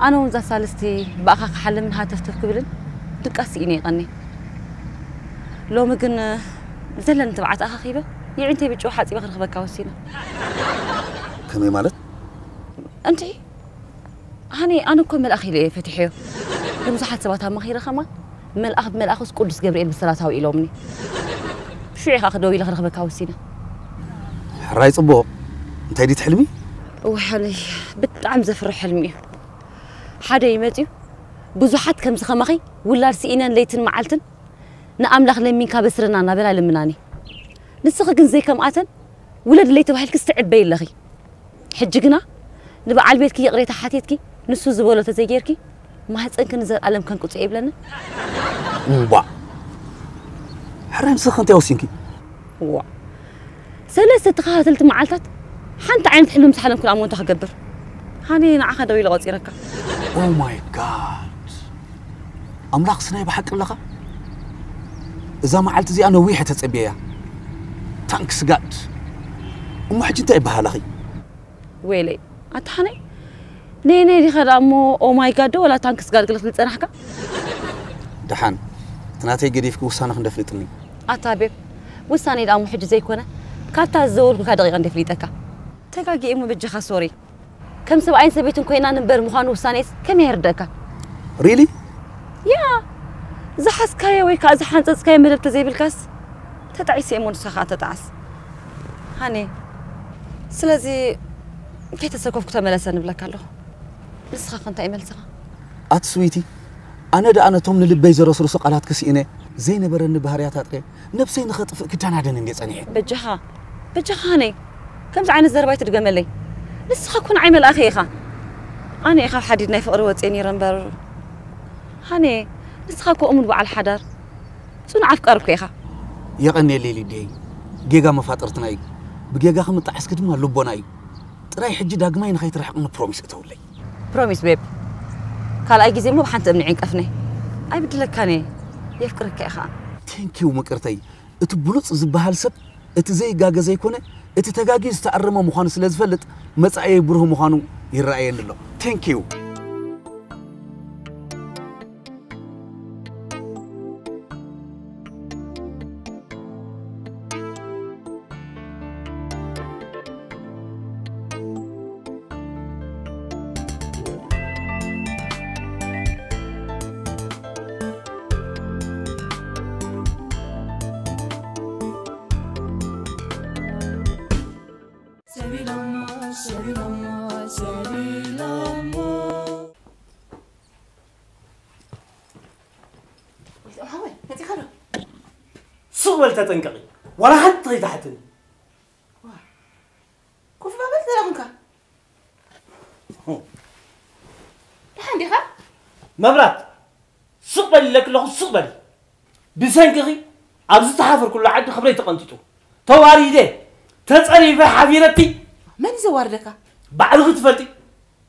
ኣነ እውን እዛ ሳልስቲ ብኣኻ ክሓልምን ሃተፍተፍ ክብልን ድቃስ ስኢነ ይቐኒ። ሎሚ ግን ዘለኒ ትብዓት ኣኻኺበ፣ የዒንተይ ብጭው ሓጺበ ክረኽበካ ወሲነ። ከመይ ማለት? እንድዒ፣ ሃኒ፣ ኣነ እኮ መልኣኽ ኢለ እየ ፈቲሐዮ። ንብዙሓት ሰባት ኣማኺረ ከማን፣ መልኣኽ ብመልኣኽስ ቅዱስ ገብርኤል ብሰላታዊ ኢሎምኒ። ሽዑ ኢኻ ክደው ኢለ ክረኽበካ ወሲነ። ሕራይ ጽቡቕ። እንታይ ድዩ እቲ ሕልሚ? እዋይ፣ ሃኒ፣ ብጣዕሚ ዘፍርሕ ሕልሚ እዩ። ሓደ እዩ መጺኡ፣ ብዙሓት ከምዚ ከማኺ ውላድ ስኢነን ለይትን መዓልትን ንኣምላኽ ለሚንካ በስረና እናበላ ይልምናኒ። ንስኺ ግን ዘይከምኣተን ውለድለይ ተባሂልኪ ትዕበይ ኣለኺ። ሕጂ ግና ንበዓል ቤትኪ ይቕሬታ ሓቲትኪ፣ ንሱ ዝበሎ ተዘይጌርኪ፣ ማህፀንኪ ንዘልኣለም ከንቅጾ የብለንን። እምቧ። ሕራይ ንስኺ እንታይ ወሲንኪ? እዋ። ሰለስተ ተኸታተልቲ መዓልታት ሓንቲ ዓይነት ሕልሚ ምስ ሓለምኩ ደኣ እሞ እንታይ ክገብር? ሃኒ ንዓኻ ደው ኢለ ቆጺረካ። Oh my God። ኣምላኽስ ናይ ብሓቂ ኣለኻ? እዛ መዓልቲ እዚኣ ነዊሕ እየ ተጸብየያ። Thanks God። እሞ ሕጂ እንታይ ይበሃለኺ? ወይለይ፣ ኣታ ሃኒ፣ ነየነይ ዲኻ ደኣ እሞ Oh my God ዶ ወላ Thanks God ክብል ዝጸናሕካ? ደሓን፣ እቲ ናተይ ገዲፍኪ ውሳነኺ እንዶ ኣፍልጥኒ። ኣታ ቤብ፣ ውሳነይ ደኣ እሞ ሕጂ ዘይኮነ፣ ካብታ ዝደወልኩልካ ደቂቕ እንዶ ኣፍሊጠካ። ተጋጊየ እሞ በጃኻ ሶሪ። ከም ሰብኣይን ሰበይትን ኮይና ንንበር ምዃኑ ውሳኔስ ከመይ የርደእካ? Really? ያ፣ ዝሓዝካዮ ወይ ከኣ ዝሓንጸጽካዮ መደብ ተዘይብልካስ ተጣዒሰ እሞ ንስኻ ከኣ ተጣዓስ። ሃኒ፣ ስለዚ ከይተሰከፍኩ ተመለሰ ንብለካ ኣለኹ። ንስኻ ከ እንታይ እዩ መልስኻ? ኣቲ ስዊቲ፣ ኣነ ደኣ ነቶም ንልበይ ዘረስርሱ ቃላት ክስኢነ ዘይነበረኒ ባህርያት ኣጥሬ ነብሰይ ንኸጥፍእ ክዳናደን እንዴ ጸኒሐ። በጃኻ፣ በጃኻ ሃነይ፣ ከምዚ ዓይነት ዘረባ ኣይትድገመለይ። ንስኻ እኮ ንዓይ መልኣኸይ ኢኻ። ኣነ ኢኻ ሓዲድ ናይ ፍቕሪ ወፅየ ነይረ እምበር። ሃነይ፣ ንስኻ እኮ እሙን በዓል ሓዳር፣ ጽኑዕ ኣፍቃሪ እኮ ኢኻ። የቐንየለይ ሊድየይ፣ ጌጋ መፋጥርትና እዩ። ብጌጋ ክምጣዓስኪ ድማ ልቦና እዩ። ጥራይ ሕጂ ዳግማይ ንኸይትርሕቕኒ ፕሮሚስ እተውለይ። ፕሮሚስ ቤብ። ካልኣይ ግዜ እሞ ብሓንቲ እምኒ ዕንቀፍኒ። ኣይብድለካን እየ። የፍቅረካ እየ ኸኣ። ቴንኪው ምቅርተይ። እቲ ብሉጽ ዝበሃል ሰብ እቲ ዘይጋገ ዘይኮነ፣ እቲ ተጋግዩ ዝተኣረመ ምዃኑ ስለ ዝፈልጥ መጻኢየይ ብሩህ ምዃኑ ይረኣየኒ ኣሎ። ቴንኪው። ሱቕ በል ተጠንቀቒ፣ ዋላ ሓንቲ ከይትሓትኒ። ኮፍ በል ተደኣ ኮንካ። ደሓን ዲኻ? መብራት፣ ስቕ በል ኢለኪ ኣለኹ፣ ስቕ በሊ። ብሰንክኺ ኣብ ዝተሓፈርኩሉ ዓዲ ክብረይ ተቐንጢጡ። ተዋሪደ፣ ተጸሪፈ፣ ሓፊረኪ። መን እዩ ዘዋርደካ? ባዕልኺ ትፈልጢ።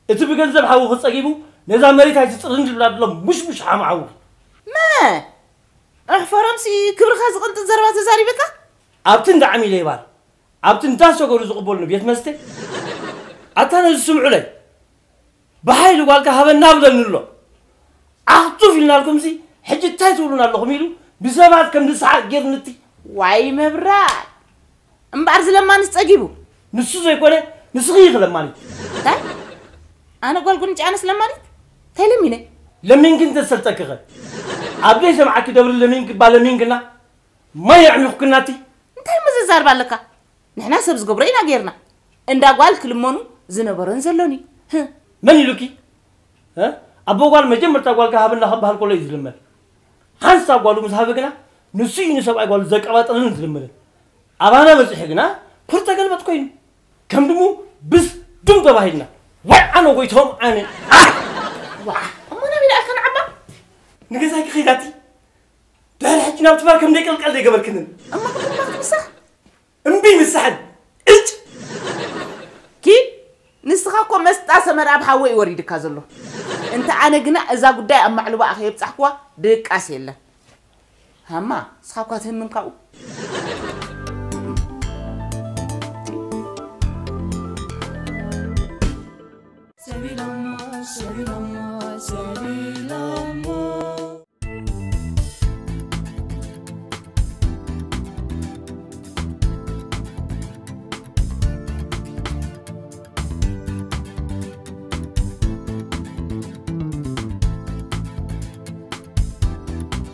እቲ ብገንዘብ ሓውኺ ጸጊቡ ነዛ መሬት ኣይትጽርን ዝብላ ዘሎ ሙሽሙሽ ሓም ሓውኺ። መ ኣሕፈሮምሲ ክብርኻ ዝቕንጥጥ ዘረባ ተዛሪበካ? ኣብቲ እንዳ ዓሚለ ይባል ኣብቲ እንዳ ሰገሩ ዝቕበሉኒ ቤት መስተ ኣታ ነዚ ስምዑለይ ብሓይሊ ጓልካ ሃበና ብለኒ ኣሎ ዓኽቱፍ ኢልናልኩምሲ ሕጂ እንታይ ትብሉና ኣለኹም ኢሉ ብሰባት ከም ንስሓቅ ጌርንቲ ዋይ መብራት እምበኣር ዝለማንስ ጸጊቡ ንሱ ዘይኮነ ንስኺ ኢኺ ለማኒት እንታይ ኣነ ጓል ጉንጭ ኣነስ ለማኒት እንታይ ለሚነ ለሚንኪ እንተዝሰልጠኪኸ ኣብ ዘይሰምዓኪ ደብሪ ለሚንኪ እባ ለሚንክና ማይ ኣዕሚኹክናቲ እንታይ ምዝዛርባ ኣለካ ንሕና ሰብ ዝገብሮ ኢና ጌርና እንዳ ጓል ክልመኑ ዝነበሮን ዘሎን እዩ ህእ መን ኢሉኪ እ ኣቦ ጓል መጀመርታ ጓልካ ሃብና ክበሃል ከሎ እዩ ዝልመን ሓንሳብ ጓሉ ምስ ሃበ ግና ንሱ እዩ ንሰብኣይ ጓሉ ዘቀባጥርን ዝልምንን ኣባና በፂሑ ግና ኩር ተገልበጥ ኮይኑ ከም ድሙ ብስ ዱም ተባሂልና ዋይ ኣነ ጎይቶም ኣነ ኣህ! ዋ እሞ ናበይ ደኣልካ ንዓባ ንገዛይ ክኸይዳቲ ድሕሪ ሕጂ ናብ ትማል ከም ደይቀልቀል ደይገበርክንን እሞ ክትማኽ ምሳኽ እምቢ ንስሕን እጭ ኪድ ንስኻ እኮ መስጣ ሰመር ኣብ ሓወ እዩ ወሪድካ ዘሎ እንተ ኣነ ግና እዛ ጉዳይ ኣብ ማዕልቦኣ ከየብጻሕክዋ ድቃስ የለን ሃማ ንስኻ እኳ ትህምም ካብኡ ሰቢሎሞ ሰቢሎሞ ሰቢሎሞ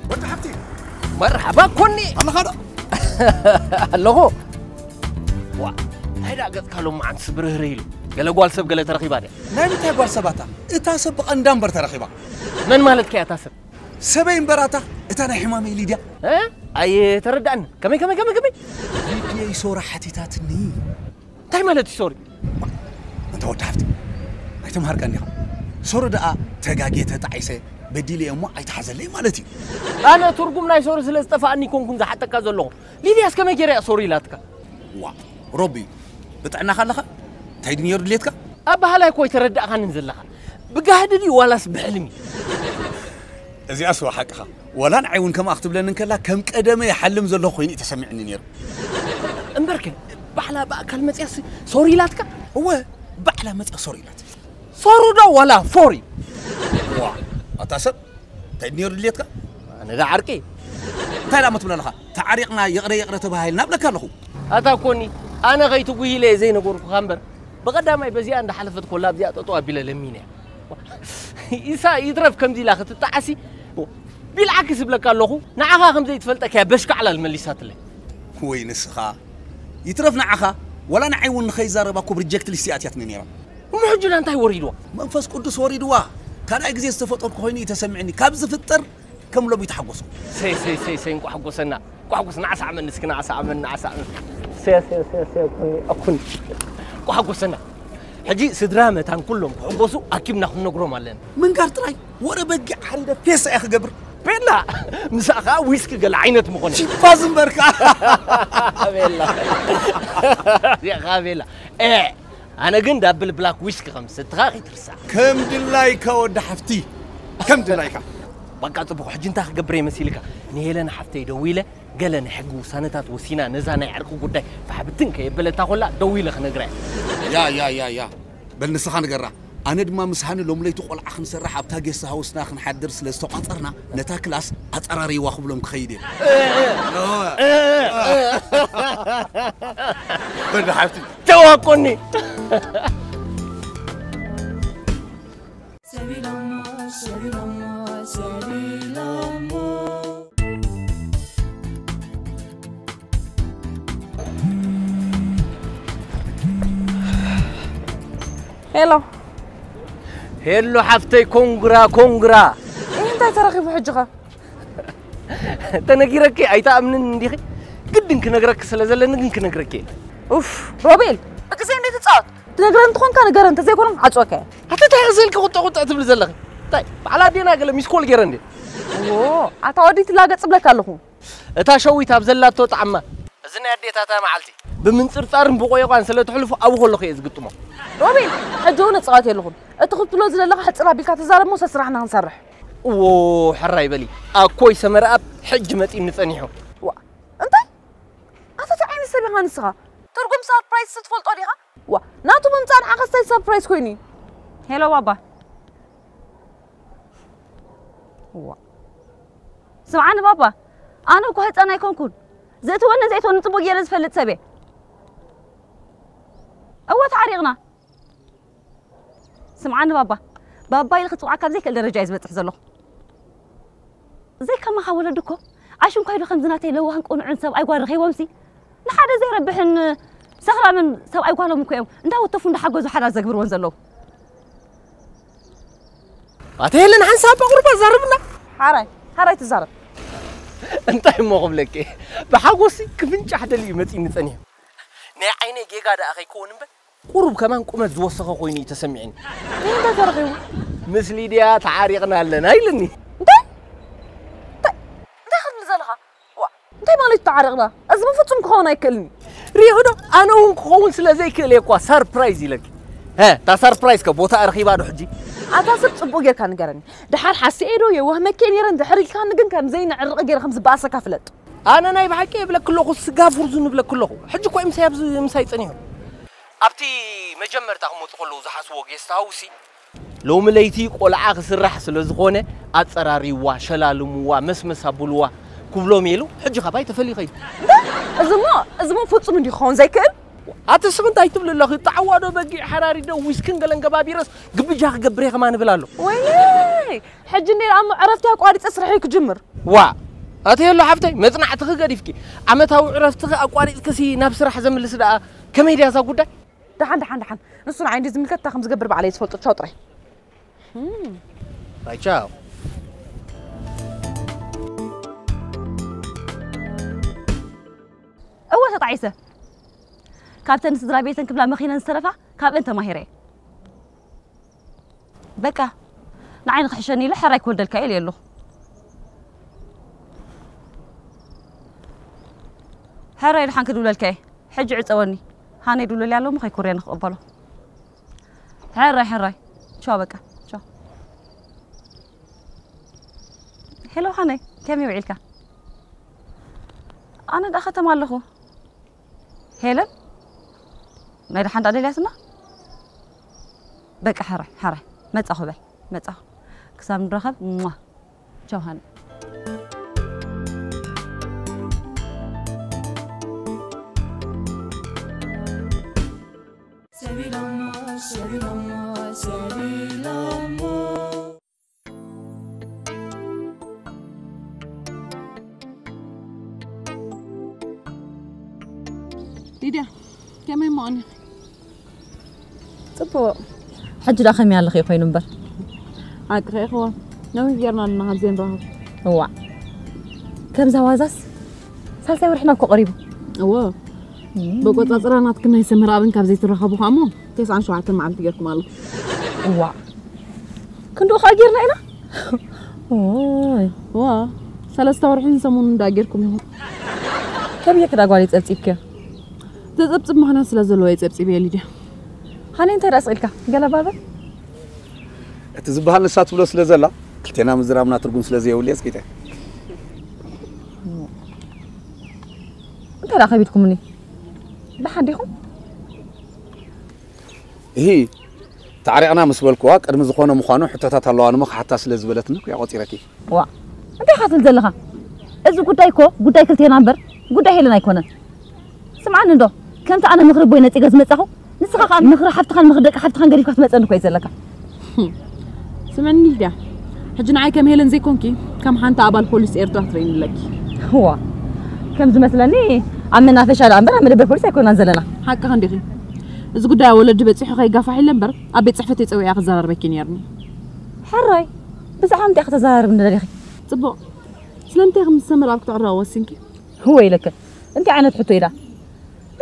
ወዲ ሓብቲ መርሓባ ኮኒ ኣለኻ ዶ ኣለኹ ዋ እንታይ ደኣ ገፅካ ሎማዓንትስ ብርህርህ ኢሉ ገለ ጓል ሰብ ገለ ተረኺባ ድያ ናይ ምንታይ ጓል ሰባታ እታ ሰብ ብቐንዳ እምበር ተረኺባ መን ማለት ከያ እታ ሰብ ሰበይ እምበር ኣታ እታ ናይ ሕማመይ ሊድያ እ? ኣይተረድኣኒ ከመይ ከመይ ከመይ ከመይ ቪድዮ ይሶራ ሓቲታትኒ እንታይ ማለት እዩ ሶሪ ኣንታ ወዲ ሓፍቲ ኣይተምሃርካን ዲኻ ሶሪ ደኣ ተጋግየ ተጣዒሰ በዲለ እየ እሞ ኣይትሓዘለይ ማለት እዩ ኣነ ትርጉም ናይ ሶሪ ስለ ዝጠፋኣኒ ይኮንኩን ዝሓተካ ዘለኹ ሊድያስ ከመይ ገይረ እያ ሶሪ ኢላትካ ዋ ሮቢ ብጥዕናኻ ኣለኻ እንታይ ድንየሩ ድሌትካ ኣባህላይ እኮ ኣይተረዳእኻንን ዘለኻ ብጋህዲ ድዩ ዋላስ ብሕልሚ እዚኣስ ዋ ሓቅኻ ዋላ ንዓይ እውን ከምኣ ክትብለኒ እንከላ ከም ቀደመ ይሓልም ዘለኹ ኮይኑ እዩ ተሰሚዕኒ ነይሩ እምበርከ ባዕላ ብኣካል መፅያስ ሶሪ ኢላትካ እወ ባዕላ መፅያ ሶሪ ኢላት ሶሩ ዶ ዋላ ፎሪ ዋ ኣታ ሰብ እንታይ ነይሩ ድልየትካ ኣነ ዳ ዓርቂ እንታይ ዳሞ ትብለ ኣለኻ ተዓሪቕና ይቕረ ይቕረ ተባሂልና ብለካ ኣለኹ ኣታ ኮኒ ኣነ ከይትጉሂለ እየ ዘይነገርኩኻ እምበር ብቐዳማይ በዚኣ እንዳሓለፈት ኮላ ኣብዚኣ ጠጠው ኣቢለ ለሚነ ኢሳ ይትረፍ ከምዚ ኢላ ክትጣዓሲ ቢልዓኪ ዝብለካ ኣለኹ ንዓኻ ከም ዘይትፈልጠካ እያ በሽካዕላል መሊሳትለይ ወይ ንስኻ ይትረፍ ንዓኻ ወላ ንዓይ እውን ንኸይዛረባ ኮብ ሪጀክት ሊስቲ ኣትያትኒ ነይራ እሞ ሕጂ ላ እንታይ ወሪድዋ መንፈስ ቅዱስ ወሪድዋ ካልኣይ ግዜ ዝተፈጠርኩ ኮይኑ እዩ ተሰሚዕኒ። ካብ ዝፍጠር ከም ሎሚ ተሓጎሱ። ሰይ ሰይ ሰይ ሰይ እንኳ ሓጎሰና። እንኳ ሓጎስ፣ ንዓሳዕመኒ እስኪ፣ ንዓሳዕመኒ፣ ንዓሳዕመኒ። ሰይ ሰይ ሰይ ሰይ፣ ኣኩኒ፣ ኣኩኒ። እንኳ ሓጎሰና። ሕጂ ስድራ መታን ኩሎም ክሕጎሱ ኣኪብና ክንነግሮም ኣለና። ምንጋር ጥራይ፣ ወረ በጊዕ ሓሪደ ፌሳ እየ ክገብር። ቤላ፣ ምሳኻ ዊስኪ ገለ ዓይነት ምኾነ። ቺፓ ዝንበርካ። ቤላ። ያኻ ቤላ። ኤ፣ ኣነ ግን ዳብል ብላክ ዊስኪ ከም ዝሰትኻ ከይትርሳዕ። ከም ድላይካ ወዲ ሓፍቲ፣ ከም ድላይካ። በቃ ጽቡቕ፣ ሕጂ እንታይ ክገብር እየ መሲልካ? ንሄለን ሓፍተይ ደዊለ፣ ገለ ናይ ሕጊ ውሳነታት ወሲና፣ ነዛ ናይ ዕርቂ ጉዳይ ፋሕብትን ከየበለታ ኮላ ደዊለ ክነግራ እየ። ያ፣ ያ፣ ያ፣ ያ። በል ንስኻ ንገራ። ኣነ ድማ ምስ ሃኒ ሎም ለይቲ ቆልዓ ክንሰርሕ ኣብታ ጌስት ሃውስና ክንሓድር ስለ ዝተቋጸርና፣ ነታ ክላስ ኣጸራርይዋ ክብሎም ክኸይድ እየ። ወዲ ሓፍቲ። ተዋቆኒ። ሰቢሎሞ፣ ሰቢሎሞ፣ ሰቢሎሞ። ሄሎ። ሄሎ ሓፍተይ፣ ኮንግራ፣ ኮንግራ። እህ፣ እንታይ ተረኺቡ ሕጂ ኸ? ተነጊረኪ ኣይትኣምንን እንዲኺ? ግድን ክነግረኪ ስለ ዘለኒ ግን ክነግረኪ እየ። ኡፍ፣ ሮቤል፣ ብግዜ እንዴት ትጻወት? ትነግረን እንተኾንካ ንገረን፣ እንተዘይኮነ ዓጽወካ እየ። ኣቲ እንታይ ዝልኪ ቁጠ ቁጠ ትብሊ ዘለኺ? እንታይ፣ በዓል ኣዴና ገለ ሚስኮል ገይረ እንዴ? ዎ፣ ኣታ ወዲ ትላገጽ ብለካ ኣለኹ። እታ ሸዊት ኣብ ዘላቶ ጣዕማ። እዚ ናይ ኣዴታታ መዓልቲ። ብምንጽርጻርን ብቆየቋን ስለ ትሕልፎ ኣብኡ ከለኹ እየ ዝግጥሞ። ሮቤል፣ ሕጂ እውን እጻወት የለኹን። እቲ ክትብሎ ዝደለኻ ሕጽር ኣቢልካ ተዛረብ እሞ ሰስራሕና ክንሰርሕ። እዎ፣ ሕራይ በሊ። ኣኮይ ሰመረ ኣብ ሕጂ መጺእኒ ጸኒሑ። ዋ፣ እንታይ? ኣታ እንታይ ዓይነት ሰብ ኢኻ ንስኻ? ትርጉም ሰርፕራይዝ ትፈልጦ ዲኻ? ዋ፣ ናቱ ምምጻእ ንዓኻ ስታይ ሰርፕራይዝ ኮይኑ እዩ። ሄሎ ባባ። ዋ። ስምዓኒ ባባ፣ ኣነ እኮ ህጻን ኣይኮንኩን። ዘእትወኒ ዘእትወኒ ጽቡቅ ገይረ ዝፈልጥ ሰብ እየ። እወ ተዓሪቕና። ስምዓኒ ባባ፣ ባባ ኢለ ክጽውዓካ ኣብ ዘይክእል ደረጃ እየ ዝበጽሕ ዘለኹ። ዘይከማኻ ወለዲ እኮ ኣሽንኳይ ዶ ከምዚ ናተይ ለዋህን ቅኑዕን ሰብኣይ ጓል ረኺቦምሲ ንሓደ ዘይረብሕን ሰኽራምን ሰብኣይ ጓሎም እኮ እዮም እንዳወተፉ እንዳሓገዙ ሓዳር ዘግብርወን ዘለዉ። ኣቲ ሄለን ሓንሳብ ኣቑርባ ዛረብና። ሓራይ፣ ሓራይ ትዛረብ። እንታይ እሞ ክብለኪ፣ ብሓጎሲ ክፍንጫሕ ደልዩ መጺእኒ ጸኒሑ። ናይ ዓይነይ ጌጋ ደኣ ከይከውን እምበር፣ ቁሩብ ከማን ቁመት ዝወሰኸ ኮይኑ እዩ ተሰሚዕኒ። እንታይ ተረኺቡ? ምስ ሊድያ ተዓሪቕና ኣለና ኢልኒ። እንታይ? እንታይ? እንታይ ክትብል ዘለኻ? ዋ፣ እንታይ ማለት እዩ ተዓሪቕና? እዚ ብፍጹም ክኸውን ኣይክእልን እዩ። ሪኢኺ ዶ? ኣነ እውን ክኸውን ስለ ዘይክእል እየ እኳ ሰርፕራይዝ ኢለኪ። ሀ፣ እታ ሰርፕራይዝ ከ ቦታ ረኺባ ዶ ሕጂ? ኣታ ሰብ ጽቡቕ ጌርካ ንገረኒ። ደሓር ሓሲኤ ዶ የዋህ መኬ ነይረ እንድሕር ኢልካኒ ግን ከም ዘይንዕርቕ ጌረ ከም ዝበኣሰካ ፍለጥ። ኣነ ናይ ብሓቂ እብለኪ ኣለኹ፣ ስጋ ፍርዙን እብለኪ ኣለኹ። ሕጂ እኮ እዩ ምሳይ ኣብዚ ምሳይ ጸኒሑ። ኣብቲ መጀመርታ ክመጹ ከለዉ ዝሓስዎ ጌስት ሃውሲ፣ ሎሚ ለይቲ ቆልዓ ክስራሕ ስለ ዝኾነ፣ ኣጸራርይዋ፣ ሸላልምዋ፣ መስመስ ኣብልዋ ክብሎም ኢሉ፣ ሕጂ ካባይ ተፈልዩ ኸይዱ። እንታይ? እዚሞ፣ እዚሞ ፍጹም እንዲዩ ክኸውን ዘይክእል። ኣቲ ስኺ እንታይ ትብሊ ኣለኺ? ጣዕዋ ዶ በጊዕ ሓራሪ ዶ ዊስክን ገለን ገባቢረስ ግብጃ ክገብር እየ ከማን እብል ኣሎ። ወይኔ! ሕጂ እንዴ ደኣ እሞ ዕረፍቲ ኣቋሪጸ ስርሐይ ክጅምር። ዋ! ኣቲ የሎ ሓፍተይ፣ መጽናዕትኺ ገዲፍኪ፣ ዓመታዊ ዕረፍትኺ ኣቋሪጽክሲ ናብ ስራሕ ዘምልስ ደኣ ከመይ ድያ እዛ ጉዳይ? ደሓን፣ ደሓን፣ ደሓን። ንሱ ንዓይ እንድዩ ዝምልከት፣ እንታይ ከም ዝገብር ባዕለይ ዝፈልጦ። ቻው ጥራይ። እም። ኣይ፣ ቻው። እወ፣ ተጣዒሰ። ካብተን ስድራ ቤተን ክብላ መኺነን ዝተረፋ፣ ካብአን ተማሂረ እየ። በቃ፣ ንዓይ ንኽሕሸኒ ኢለ ሕራይ ክወልደልካ ኢለ ኣለኹ። ሕራይ ድሓን ክድውለልካ እየ። ሕጂ ዕጸወኒ። ሃነይ ድውለልያ ኣሎ እሞ ከይኮርያ ንኽቕበሎ። ሕራይ፣ ሕራይ። ቻው በቃ። ቻው። ሄሎ ሃነይ፣ ከመይ ውዒልካ? ኣነ ደኣ ከተማ ኣለኹ። ሄለን፣ ናይ ደሓን ደኣ ደልያትና? በቃ፣ ሕራይ፣ ሕራይ። መጻኹ በል፣ መጻኹ። ክሳብ ንራኸብ፣ ሟ። ቻው ሃኒ። ሰቢሎሞ፣ ሰቢሎሞ፣ ሰቢሎሞ። ሊድያ፣ ከመይ እሞ ቀኒኺ? ጽቡቕ። ሕጂ ደኣ ከመይ ኣለኺ ኮይኑ እምበር? ሓቅኺ ኢኺ። ነዊሕ ጌርና ኣለና ካብ ዘይንራኸብ። እዋ፣ ከምዛ ዋዛስ ሳልሳይ ወርሕና እኮ ቀሪቡ። እዎ፣ በቆጻጽራ ናትክን ናይ ሰመራብን ካብ ዘይትራኸቡ ከኣ እሞ ተስዓን ሸውዓተን መዓልቲ ጌርኩም ኣለኹም። እዋ፣ ክንድኡ ከኣ ጌርና ኢና። ኦይ፣ እዋ፣ ሰለስተ ወርሕን ሰሙን እንዳ ጌርኩም ኢኹም። ከብየ ክዳ ጓል ይጸብጺብክዮ? ዘጸብጽብ ምኽንያት ስለ ዘለዎ ይጸብጺብ እየ ሊድያ። ሃኒ እንታይ ደኣ ስቕ ኢልካ? ገለ ባበል? እቲ ዝበሃል ንሳ ትብሎ ስለ ዘላ ክልቴና ምዝራብና ትርጉም ስለ ዘየብሉ እየ ስኪተ። እንታይ ደኣ ከቢድኩምኒ? ደሓን ዲኹም? እሂ፣ ተዓሪቕና ምስ በልክዋ ቅድሚ ዝኾነ ምዃኑ ሕቶታት ኣለዋ እሞ ክሓታ ስለ ዝበለትኒ እኮ እየ ቆጺረኪ። ዋ፣ እንታይ ኢኻ ትብል ዘለኻ? እዚ ጉዳይ እኮ ጉዳይ ክልቴና እምበር ጉዳይ ሄለን ኣይኮነን። ስምዓኒ እንዶ፣ ከምቲ ኣነ ምኽሪ ኣቦይ ነጺገ ዝመጻኹ፣ ንስኻ ከኣ ምኽሪ ሓፍትኻን ምኽሪ ደቂ ሓፍትኻን ገዲፍካ ትመጸኒ እኮ እዩ ዘለካ። ስምዕኒ ሊድያ፣ ሕጂ ንዓይ ከም ሄለን ዘይኮንኪ ከም ሓንቲ ኣባል ፖሊስ ኤርትራ ትርእይኒ ኣለኪ። እዋ፣ ከም ዝመስለኒ ኣብ መናፈሻ ደኣ እምበር ኣብ መደበር ፖሊስ ኣይኮናን ዘለና። ሓቅኻ እንዲኺ። እዚ ጉዳይ ኣብ ወለዲ በጺሑ ከይጋፋሕ ኢለ እምበር ኣብ ቤት ጽሕፈተይ ጸዊዐ ክዘራርበኪ ነይርኒ። ሕራይ፣ ብዛዕባ ምንታይ ኢኺ ተዘራርብኒ ደሊኺ? ጽቡቕ። ስለምንታይ ኢኺ ምስ ሰመር ኣብ ክትዕረባ ወሲንኪ? ህወ ኢለኪ። እንታይ ዓይነት ሕቶ ኢዳ?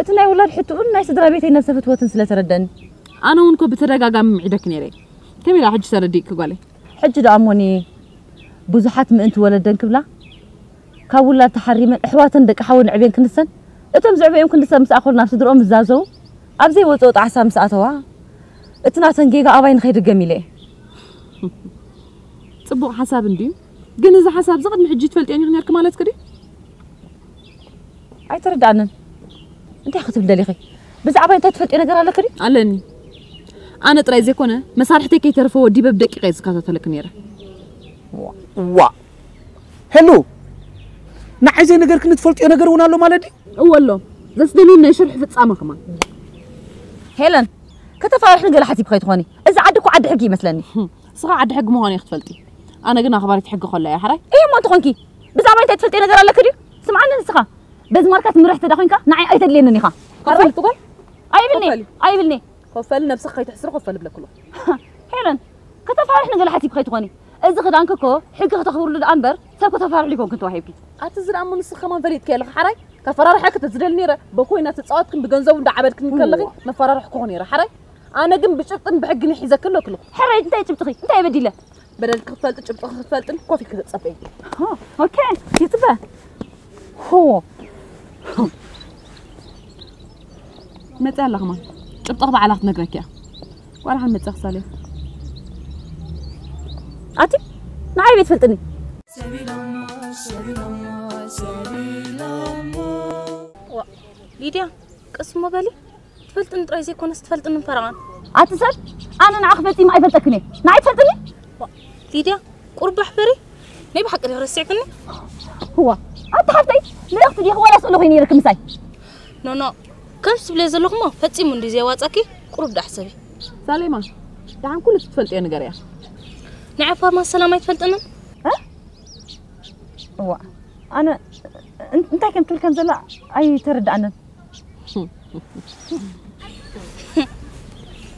እቲ ናይ ውላድ ሕቶኡን ናይ ስድራ ቤተይ ነብሰ ፍትወትን ስለ ተረደአኒ። ኣነ እውን እኮ ብተደጋጋሚ ምዒደኪ ነይረ። ከመይ ኢላ ሕጂ ተረዲእኪ ጓለይ? ሕጂ ደኣ እሞኒ ብዙሓት ምእንቲ ወለደን ክብላ ካብ ውላድ ተሓሪመን ኣሕዋተን ደቂ ሓወን ኣዕብየን ክንሰን እቶም ዘዕበዮም ክንዲ ሰብ ምስ ኣኸሉ ናብ ስድርኦም ዝዛዘዉ ኣብ ዘይወፅኦ ጣዕሳ ምስ ኣተዋ እቲ ናተን ጌጋ ኣባይ ንኸይድገም ኢለ እየ። ጽቡቕ ሓሳብ እንድዩ። ግን እዚ ሓሳብ እዚ ቅድሚ ሕጂ ትፈልጥዮ ኔርኪ ማለት ክዲ? ኣይተረዳእንን። እንታይ ክትብል ደሊኺ? ብዛዕባ እንታይ ትፈልጥዮ ነገር ኣለኪ ድዩ? ኣለኒ። ኣነ ጥራይ ዘይኮነ መሳርሕተይ ከይተርፈ ወዲበ ብደቂቐ እየ ዝከታተለኪ ነይረ። ዋ፣ ሄሉ፣ ንዓይ ዘይነገርክኒ ትፈልጥዮ ነገር እውን ኣሎ ማለት ድዩ? እወ ኣሎ። ዘስደምም ናይ ሽርሒ ፍጻመ ከማን። ሄለን፣ ከተፋርሕኒ ገለ ሓሲብ ከይትኾኒ። እዚ ዓዲ እኮ ዓዲ ሕጊ ይመስለኒ። ንስኻ ዓዲ ሕጊ ምዃኑ ኢኺ ትፈልጢ። ኣነ ግን ኣኽባሪት ሕጊ ከላ እየ ሓራይ። እየ እሞ እንተኾንኪ ብዛዕባ እንታይ ትፈልጥዮ ነገር ኣለኪ ድዩ? ስምዓኒ ንስኻ። በዚ ማርካ ትምራሕ ተዳ ኮይንካ ንዓይ ኣይተድልየንን ኢኻ። ከፈል ትጓል? ኣይብልኒ። ከፈል። ኣይብልኒ። ከፈል ነብስኻ ከይትሕስሪ ከፈል ብለክሎ። ሄለን፣ ከተፋርሕ ንገለ ሓሲብ ከይትኾኒ። እዚ ክዳንኪ እኮ ሕጊ ከተኽብርሉ ደኣ እምበር ሰብ ከተፋርሕሉ ይኮንክን ተዋሂብኪ። ኣቲ እዚ ደኣ እሞ ንስኺ ከማን ፈሊጥኪ ኣለኺ ሓራይ። ከፈራርሐኪ ተዝደሊ ነይረ። በኮይና ተጻወትክን ብገንዘቡ እንዳዓበድክን ከለኺ መፈራርሕኩኺ ነይረ ሓራይ። ኣነ ግን ብጭብጥን ብሕግን ሒዘኪ ኣለኩ። ሕራይ እንታይ ጭብጥኺ? እንታይ በዲለ? በደልኪ ክትፈልጢ ጭብጥኺ ክትፈልጥን ኮፍ ኢልኪ ተጸበይ። ኦኬ፣ ይጽበ። ሆ። መጽያ ኣላ ከማን። ጭብጥኺ ባዕላ ክትነግረኪ እያ። ቋልሓን መጽያ ክሳለይ። ኣቲ ንዓይ ቤት ፈልጥኒ። ዋ፣ ሊድያ፣ ቀስ እሞ በሊ። ትፈልጥኒ ጥራይ ዘይኮነስ ትፈልጥኒ ፈረቓን። ኣቲ ሰብ፣ ኣነ ንዓኺ ፈጺመ ኣይፈልጠክን እየ። ንዓይ ትፈልጥኒ? ዋ፣ ሊድያ፣ ቁሩብ ኣሕፈሪ። ናይ ብሓቂ ዲኺ ረሲዕክኒ? እዋ፣ ኣቲ ሓፍተይ፣ ልእኽቲ ዲኺ ወላ ስእሊ ኮይነ ነይርኪ ምሳይ? ኖ፣ ኖ፣ ከምዚ ትብልዮ ዘለኹ እሞ ፈጺሙ እንድዩ ዘየዋጽኣኪ፣ ቁሩብ ደኣ ሕሰቢ። ሳሌማ፣ ደሓን ኩሉ እቲ ትፈልጥዮ ንገርያ። ንዓይ ፋርማሲ ሰላም ኣይትፈልጥንን? እ? እዋ፣ ኣነ እን-፣ እንታይ ከም ትብል ከም ዘላ ኣይተረድኣንን።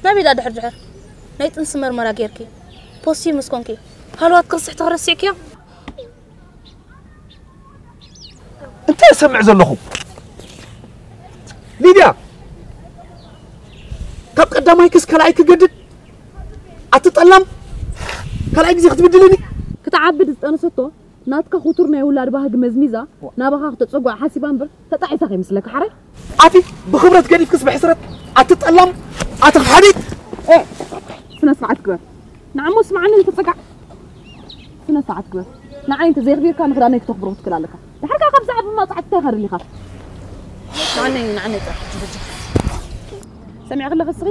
ናበይ ደኣ ድሕር ድሕር ናይ ጥንሲ መርመራ ጌርኪ ፖዚቲቭ ምስ ኮንኪ ሃለዋት ክርስሕቲ ክረሲዕክዮ? እንታይ እሰምዕ ዘለኹ? ሊድያ፣ ካብ ቀዳማይ ክስ ካልኣይ ክገድድ ኣቲ ጠላም ካልኣይ ግዜ ክትብድልኒ? ክትዓብድ ዝጠነሰቶ ናትካ ክቱር ናይ ውላድ ባህጊ መዝሚዛ ናባኻ ክተጸጓዕ ሓሲባ እምበር ተጣዒሳ ከይመስለካ ሓራይ። ኣቲ ብኽብረት ገዲፍክስ ብሕስረት ኣቲ ጠላም ኣቲ ሓዲት። ስነ ስርዓት ግበር። ንዓሞ ስምዓኒ እንተጸጋዕ ስነ ስርዓት ግበር። ንዓይ እንተ ዘየኽቢርካ ንኽዳነይ ክተኽብሮ ክትክእል ኣለካ። ድሓር ከኣ ካብ ዛዕባ ማጽዓት እንታይ ኢኻ ደሊኻ? ንዓነይ ንዓነይ ጥራሕ ሕጂ በጃ። ሰሚዕኪ ኣለኺ እስኺ?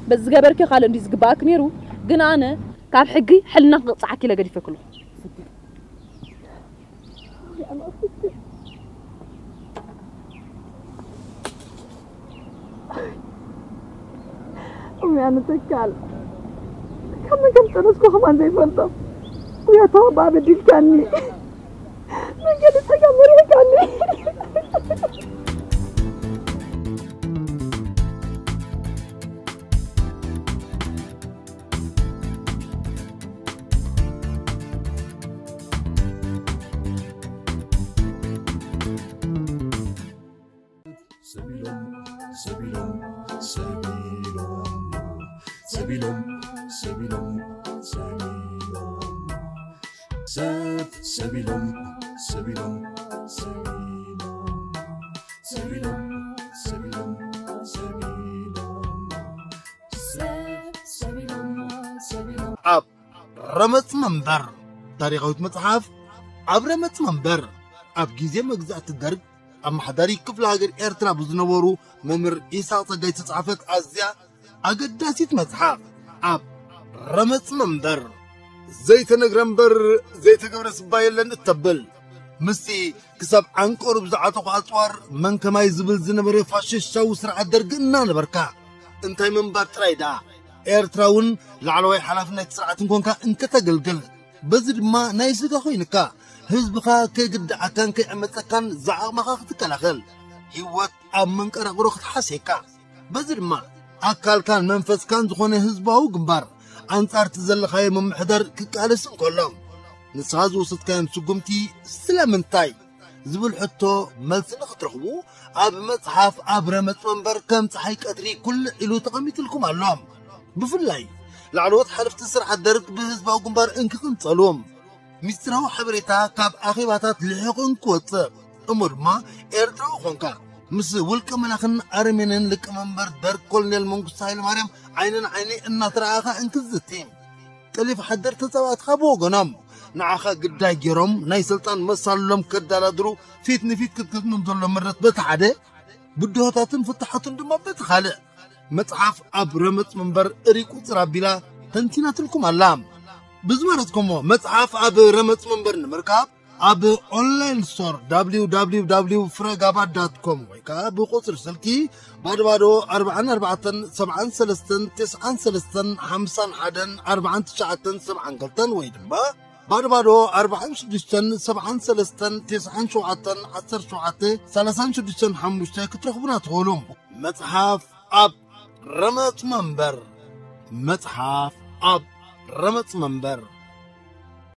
በዚ ዝገበርክዮ ካልእ እንድዩ ዝግበኣኪ ነይሩ፣ ግን ኣነ ካብ ሕጊ ሕልና ክቕጽዓኪ ኢለ ገዲፈኪ ኣለኹ። እምያ ንትካል ካብ መን ከም ዝጠነስኩ ከማን ዘይፈልጦ ውያታዊ ኣባ በዲልካኒ። መንገዲ ጸጋ መሪሕካኒ። ሰቢሎም ሰቢሎም ሰቢሎም ሰብ ሰቢሎም ሰቢሎም ሰቢሎም ሰቢሎም ሰቢሎም ሰቢሎም ሰብ ሰቢሎም ሰቢሎም ኣብ ረመጽ መንበር ታሪኻዊት መጽሓፍ። ኣብ ረመጽ መንበር ኣብ ግዜ መግዛእቲ ደርግ ኣመሓዳሪ ክፍለ ሃገር ኤርትራ ብዝነበሩ መምህር ኢሳቕ ጸጋይ ዝተጻሕፈት ኣዝያ ኣገዳሲት መጽሓፍ። ኣብ ረመጽ መንበር ዘይተነግረ እምበር ዘይተገብረ ስባ የለን እተብል ምስቲ ክሳብ ዓንቀሩ ብዝዓተኹ ኣጽዋር መን ከማይ ዝብል ዝነበረ ፋሽስታዊ ስርዓት ደርግ እናነበርካ እንታይ ምንባር ጥራይ ደኣ ኤርትራ እውን ላዕለዋይ ሓላፍነት ስርዓት እንኮንካ እንከተገልግል በዚ ድማ ናይ ስጋ ኮይንካ ህዝብኻ ከይግድዓካን ከይዕመፀካን ዝዓቕምኻ ክትከላኸል ህይወት ኣብ መንቀራቕሮ ክትሓስየካ በዚ ድማ ኣካልካን መንፈስካን ዝኾነ ህዝባዊ ግንባር ኣንጻርቲ ዘለኻዮ ምምሕዳር ክቃለስ እንከሎ ንስኻ ዝወሰድካዮም ስጉምቲ ስለምንታይ ዝብል ሕቶ መልሲ ንክትረኽቡ ኣብ መጽሓፍ ኣብ ረመጽ መንበር ከም ፀሓይ ቀትሪ ኩልዕ ኢሉ ተቐሚጥልኩም ኣሎ። ብፍላይ ላዕለዎት ሓለፍቲ ስርዓት ደርግ ብህዝባዊ ግንባር እንክቕንጸሉ ሚስጥራዊ ሓበሬታ ካብ ኣኼባታት ልሒቑ እንክወጽእ እሞ ድማ ኤርትራዊ ኾንካ ምስ ውልቀ መላኽን ኣረሜንን ሊቀመንበር ደርግ ኮሎኔል መንግስቱ ሃይለማርያም ዓይንን ዓይኒ እናተረኣኻ እንክዝቲ ቀሊፍ ሓደር ተጻዋትኻ ብወገኖም ንዓኻ ግዳይ ገይሮም ናይ ስልጣን መሳልሎም ከዳላድሩ ፊት ንፊት ክትገጥሞም ዘሎ ምረት በቲ ሓደ ብድሆታትን ፍትሓቱን ድማ በቲ ካልእ መጽሓፍ ኣብ ረመጽ መንበር እሪ ቁጽር ኣቢላ ተንቲናትልኩም ኣላ። ብዝመረጽኩሞ መጽሓፍ ኣብ ረመጽ መንበር ንምርካብ ኣብ ኦንላይን ስቶር www ፍረጋባ ዳት ኮም ወይ ከዓ ብቁጽሪ ስልኪ ባዶ ባዶ ኣርባዓን ኣርባዕተን ሰብዓን ሰለስተን ተስዓን ሰለስተን ሓምሳን ሓደን ኣርባዓን ትሽዓተን ሰብዓን ክልተን ወይ ድማ ባዶ ባዶ ኣርባዓን ሽዱሽተን ሰብዓን ሰለስተን ተስዓን ሸውዓተን ዓሰርተ ሸውዓተ ሰላሳን ሽዱሽተን ሓሙሽተ ክትረኽቡና ትኽእሉ። መጽሓፍ ኣብ ረመጽ መንበር። መጽሓፍ ኣብ ረመጽ መንበር።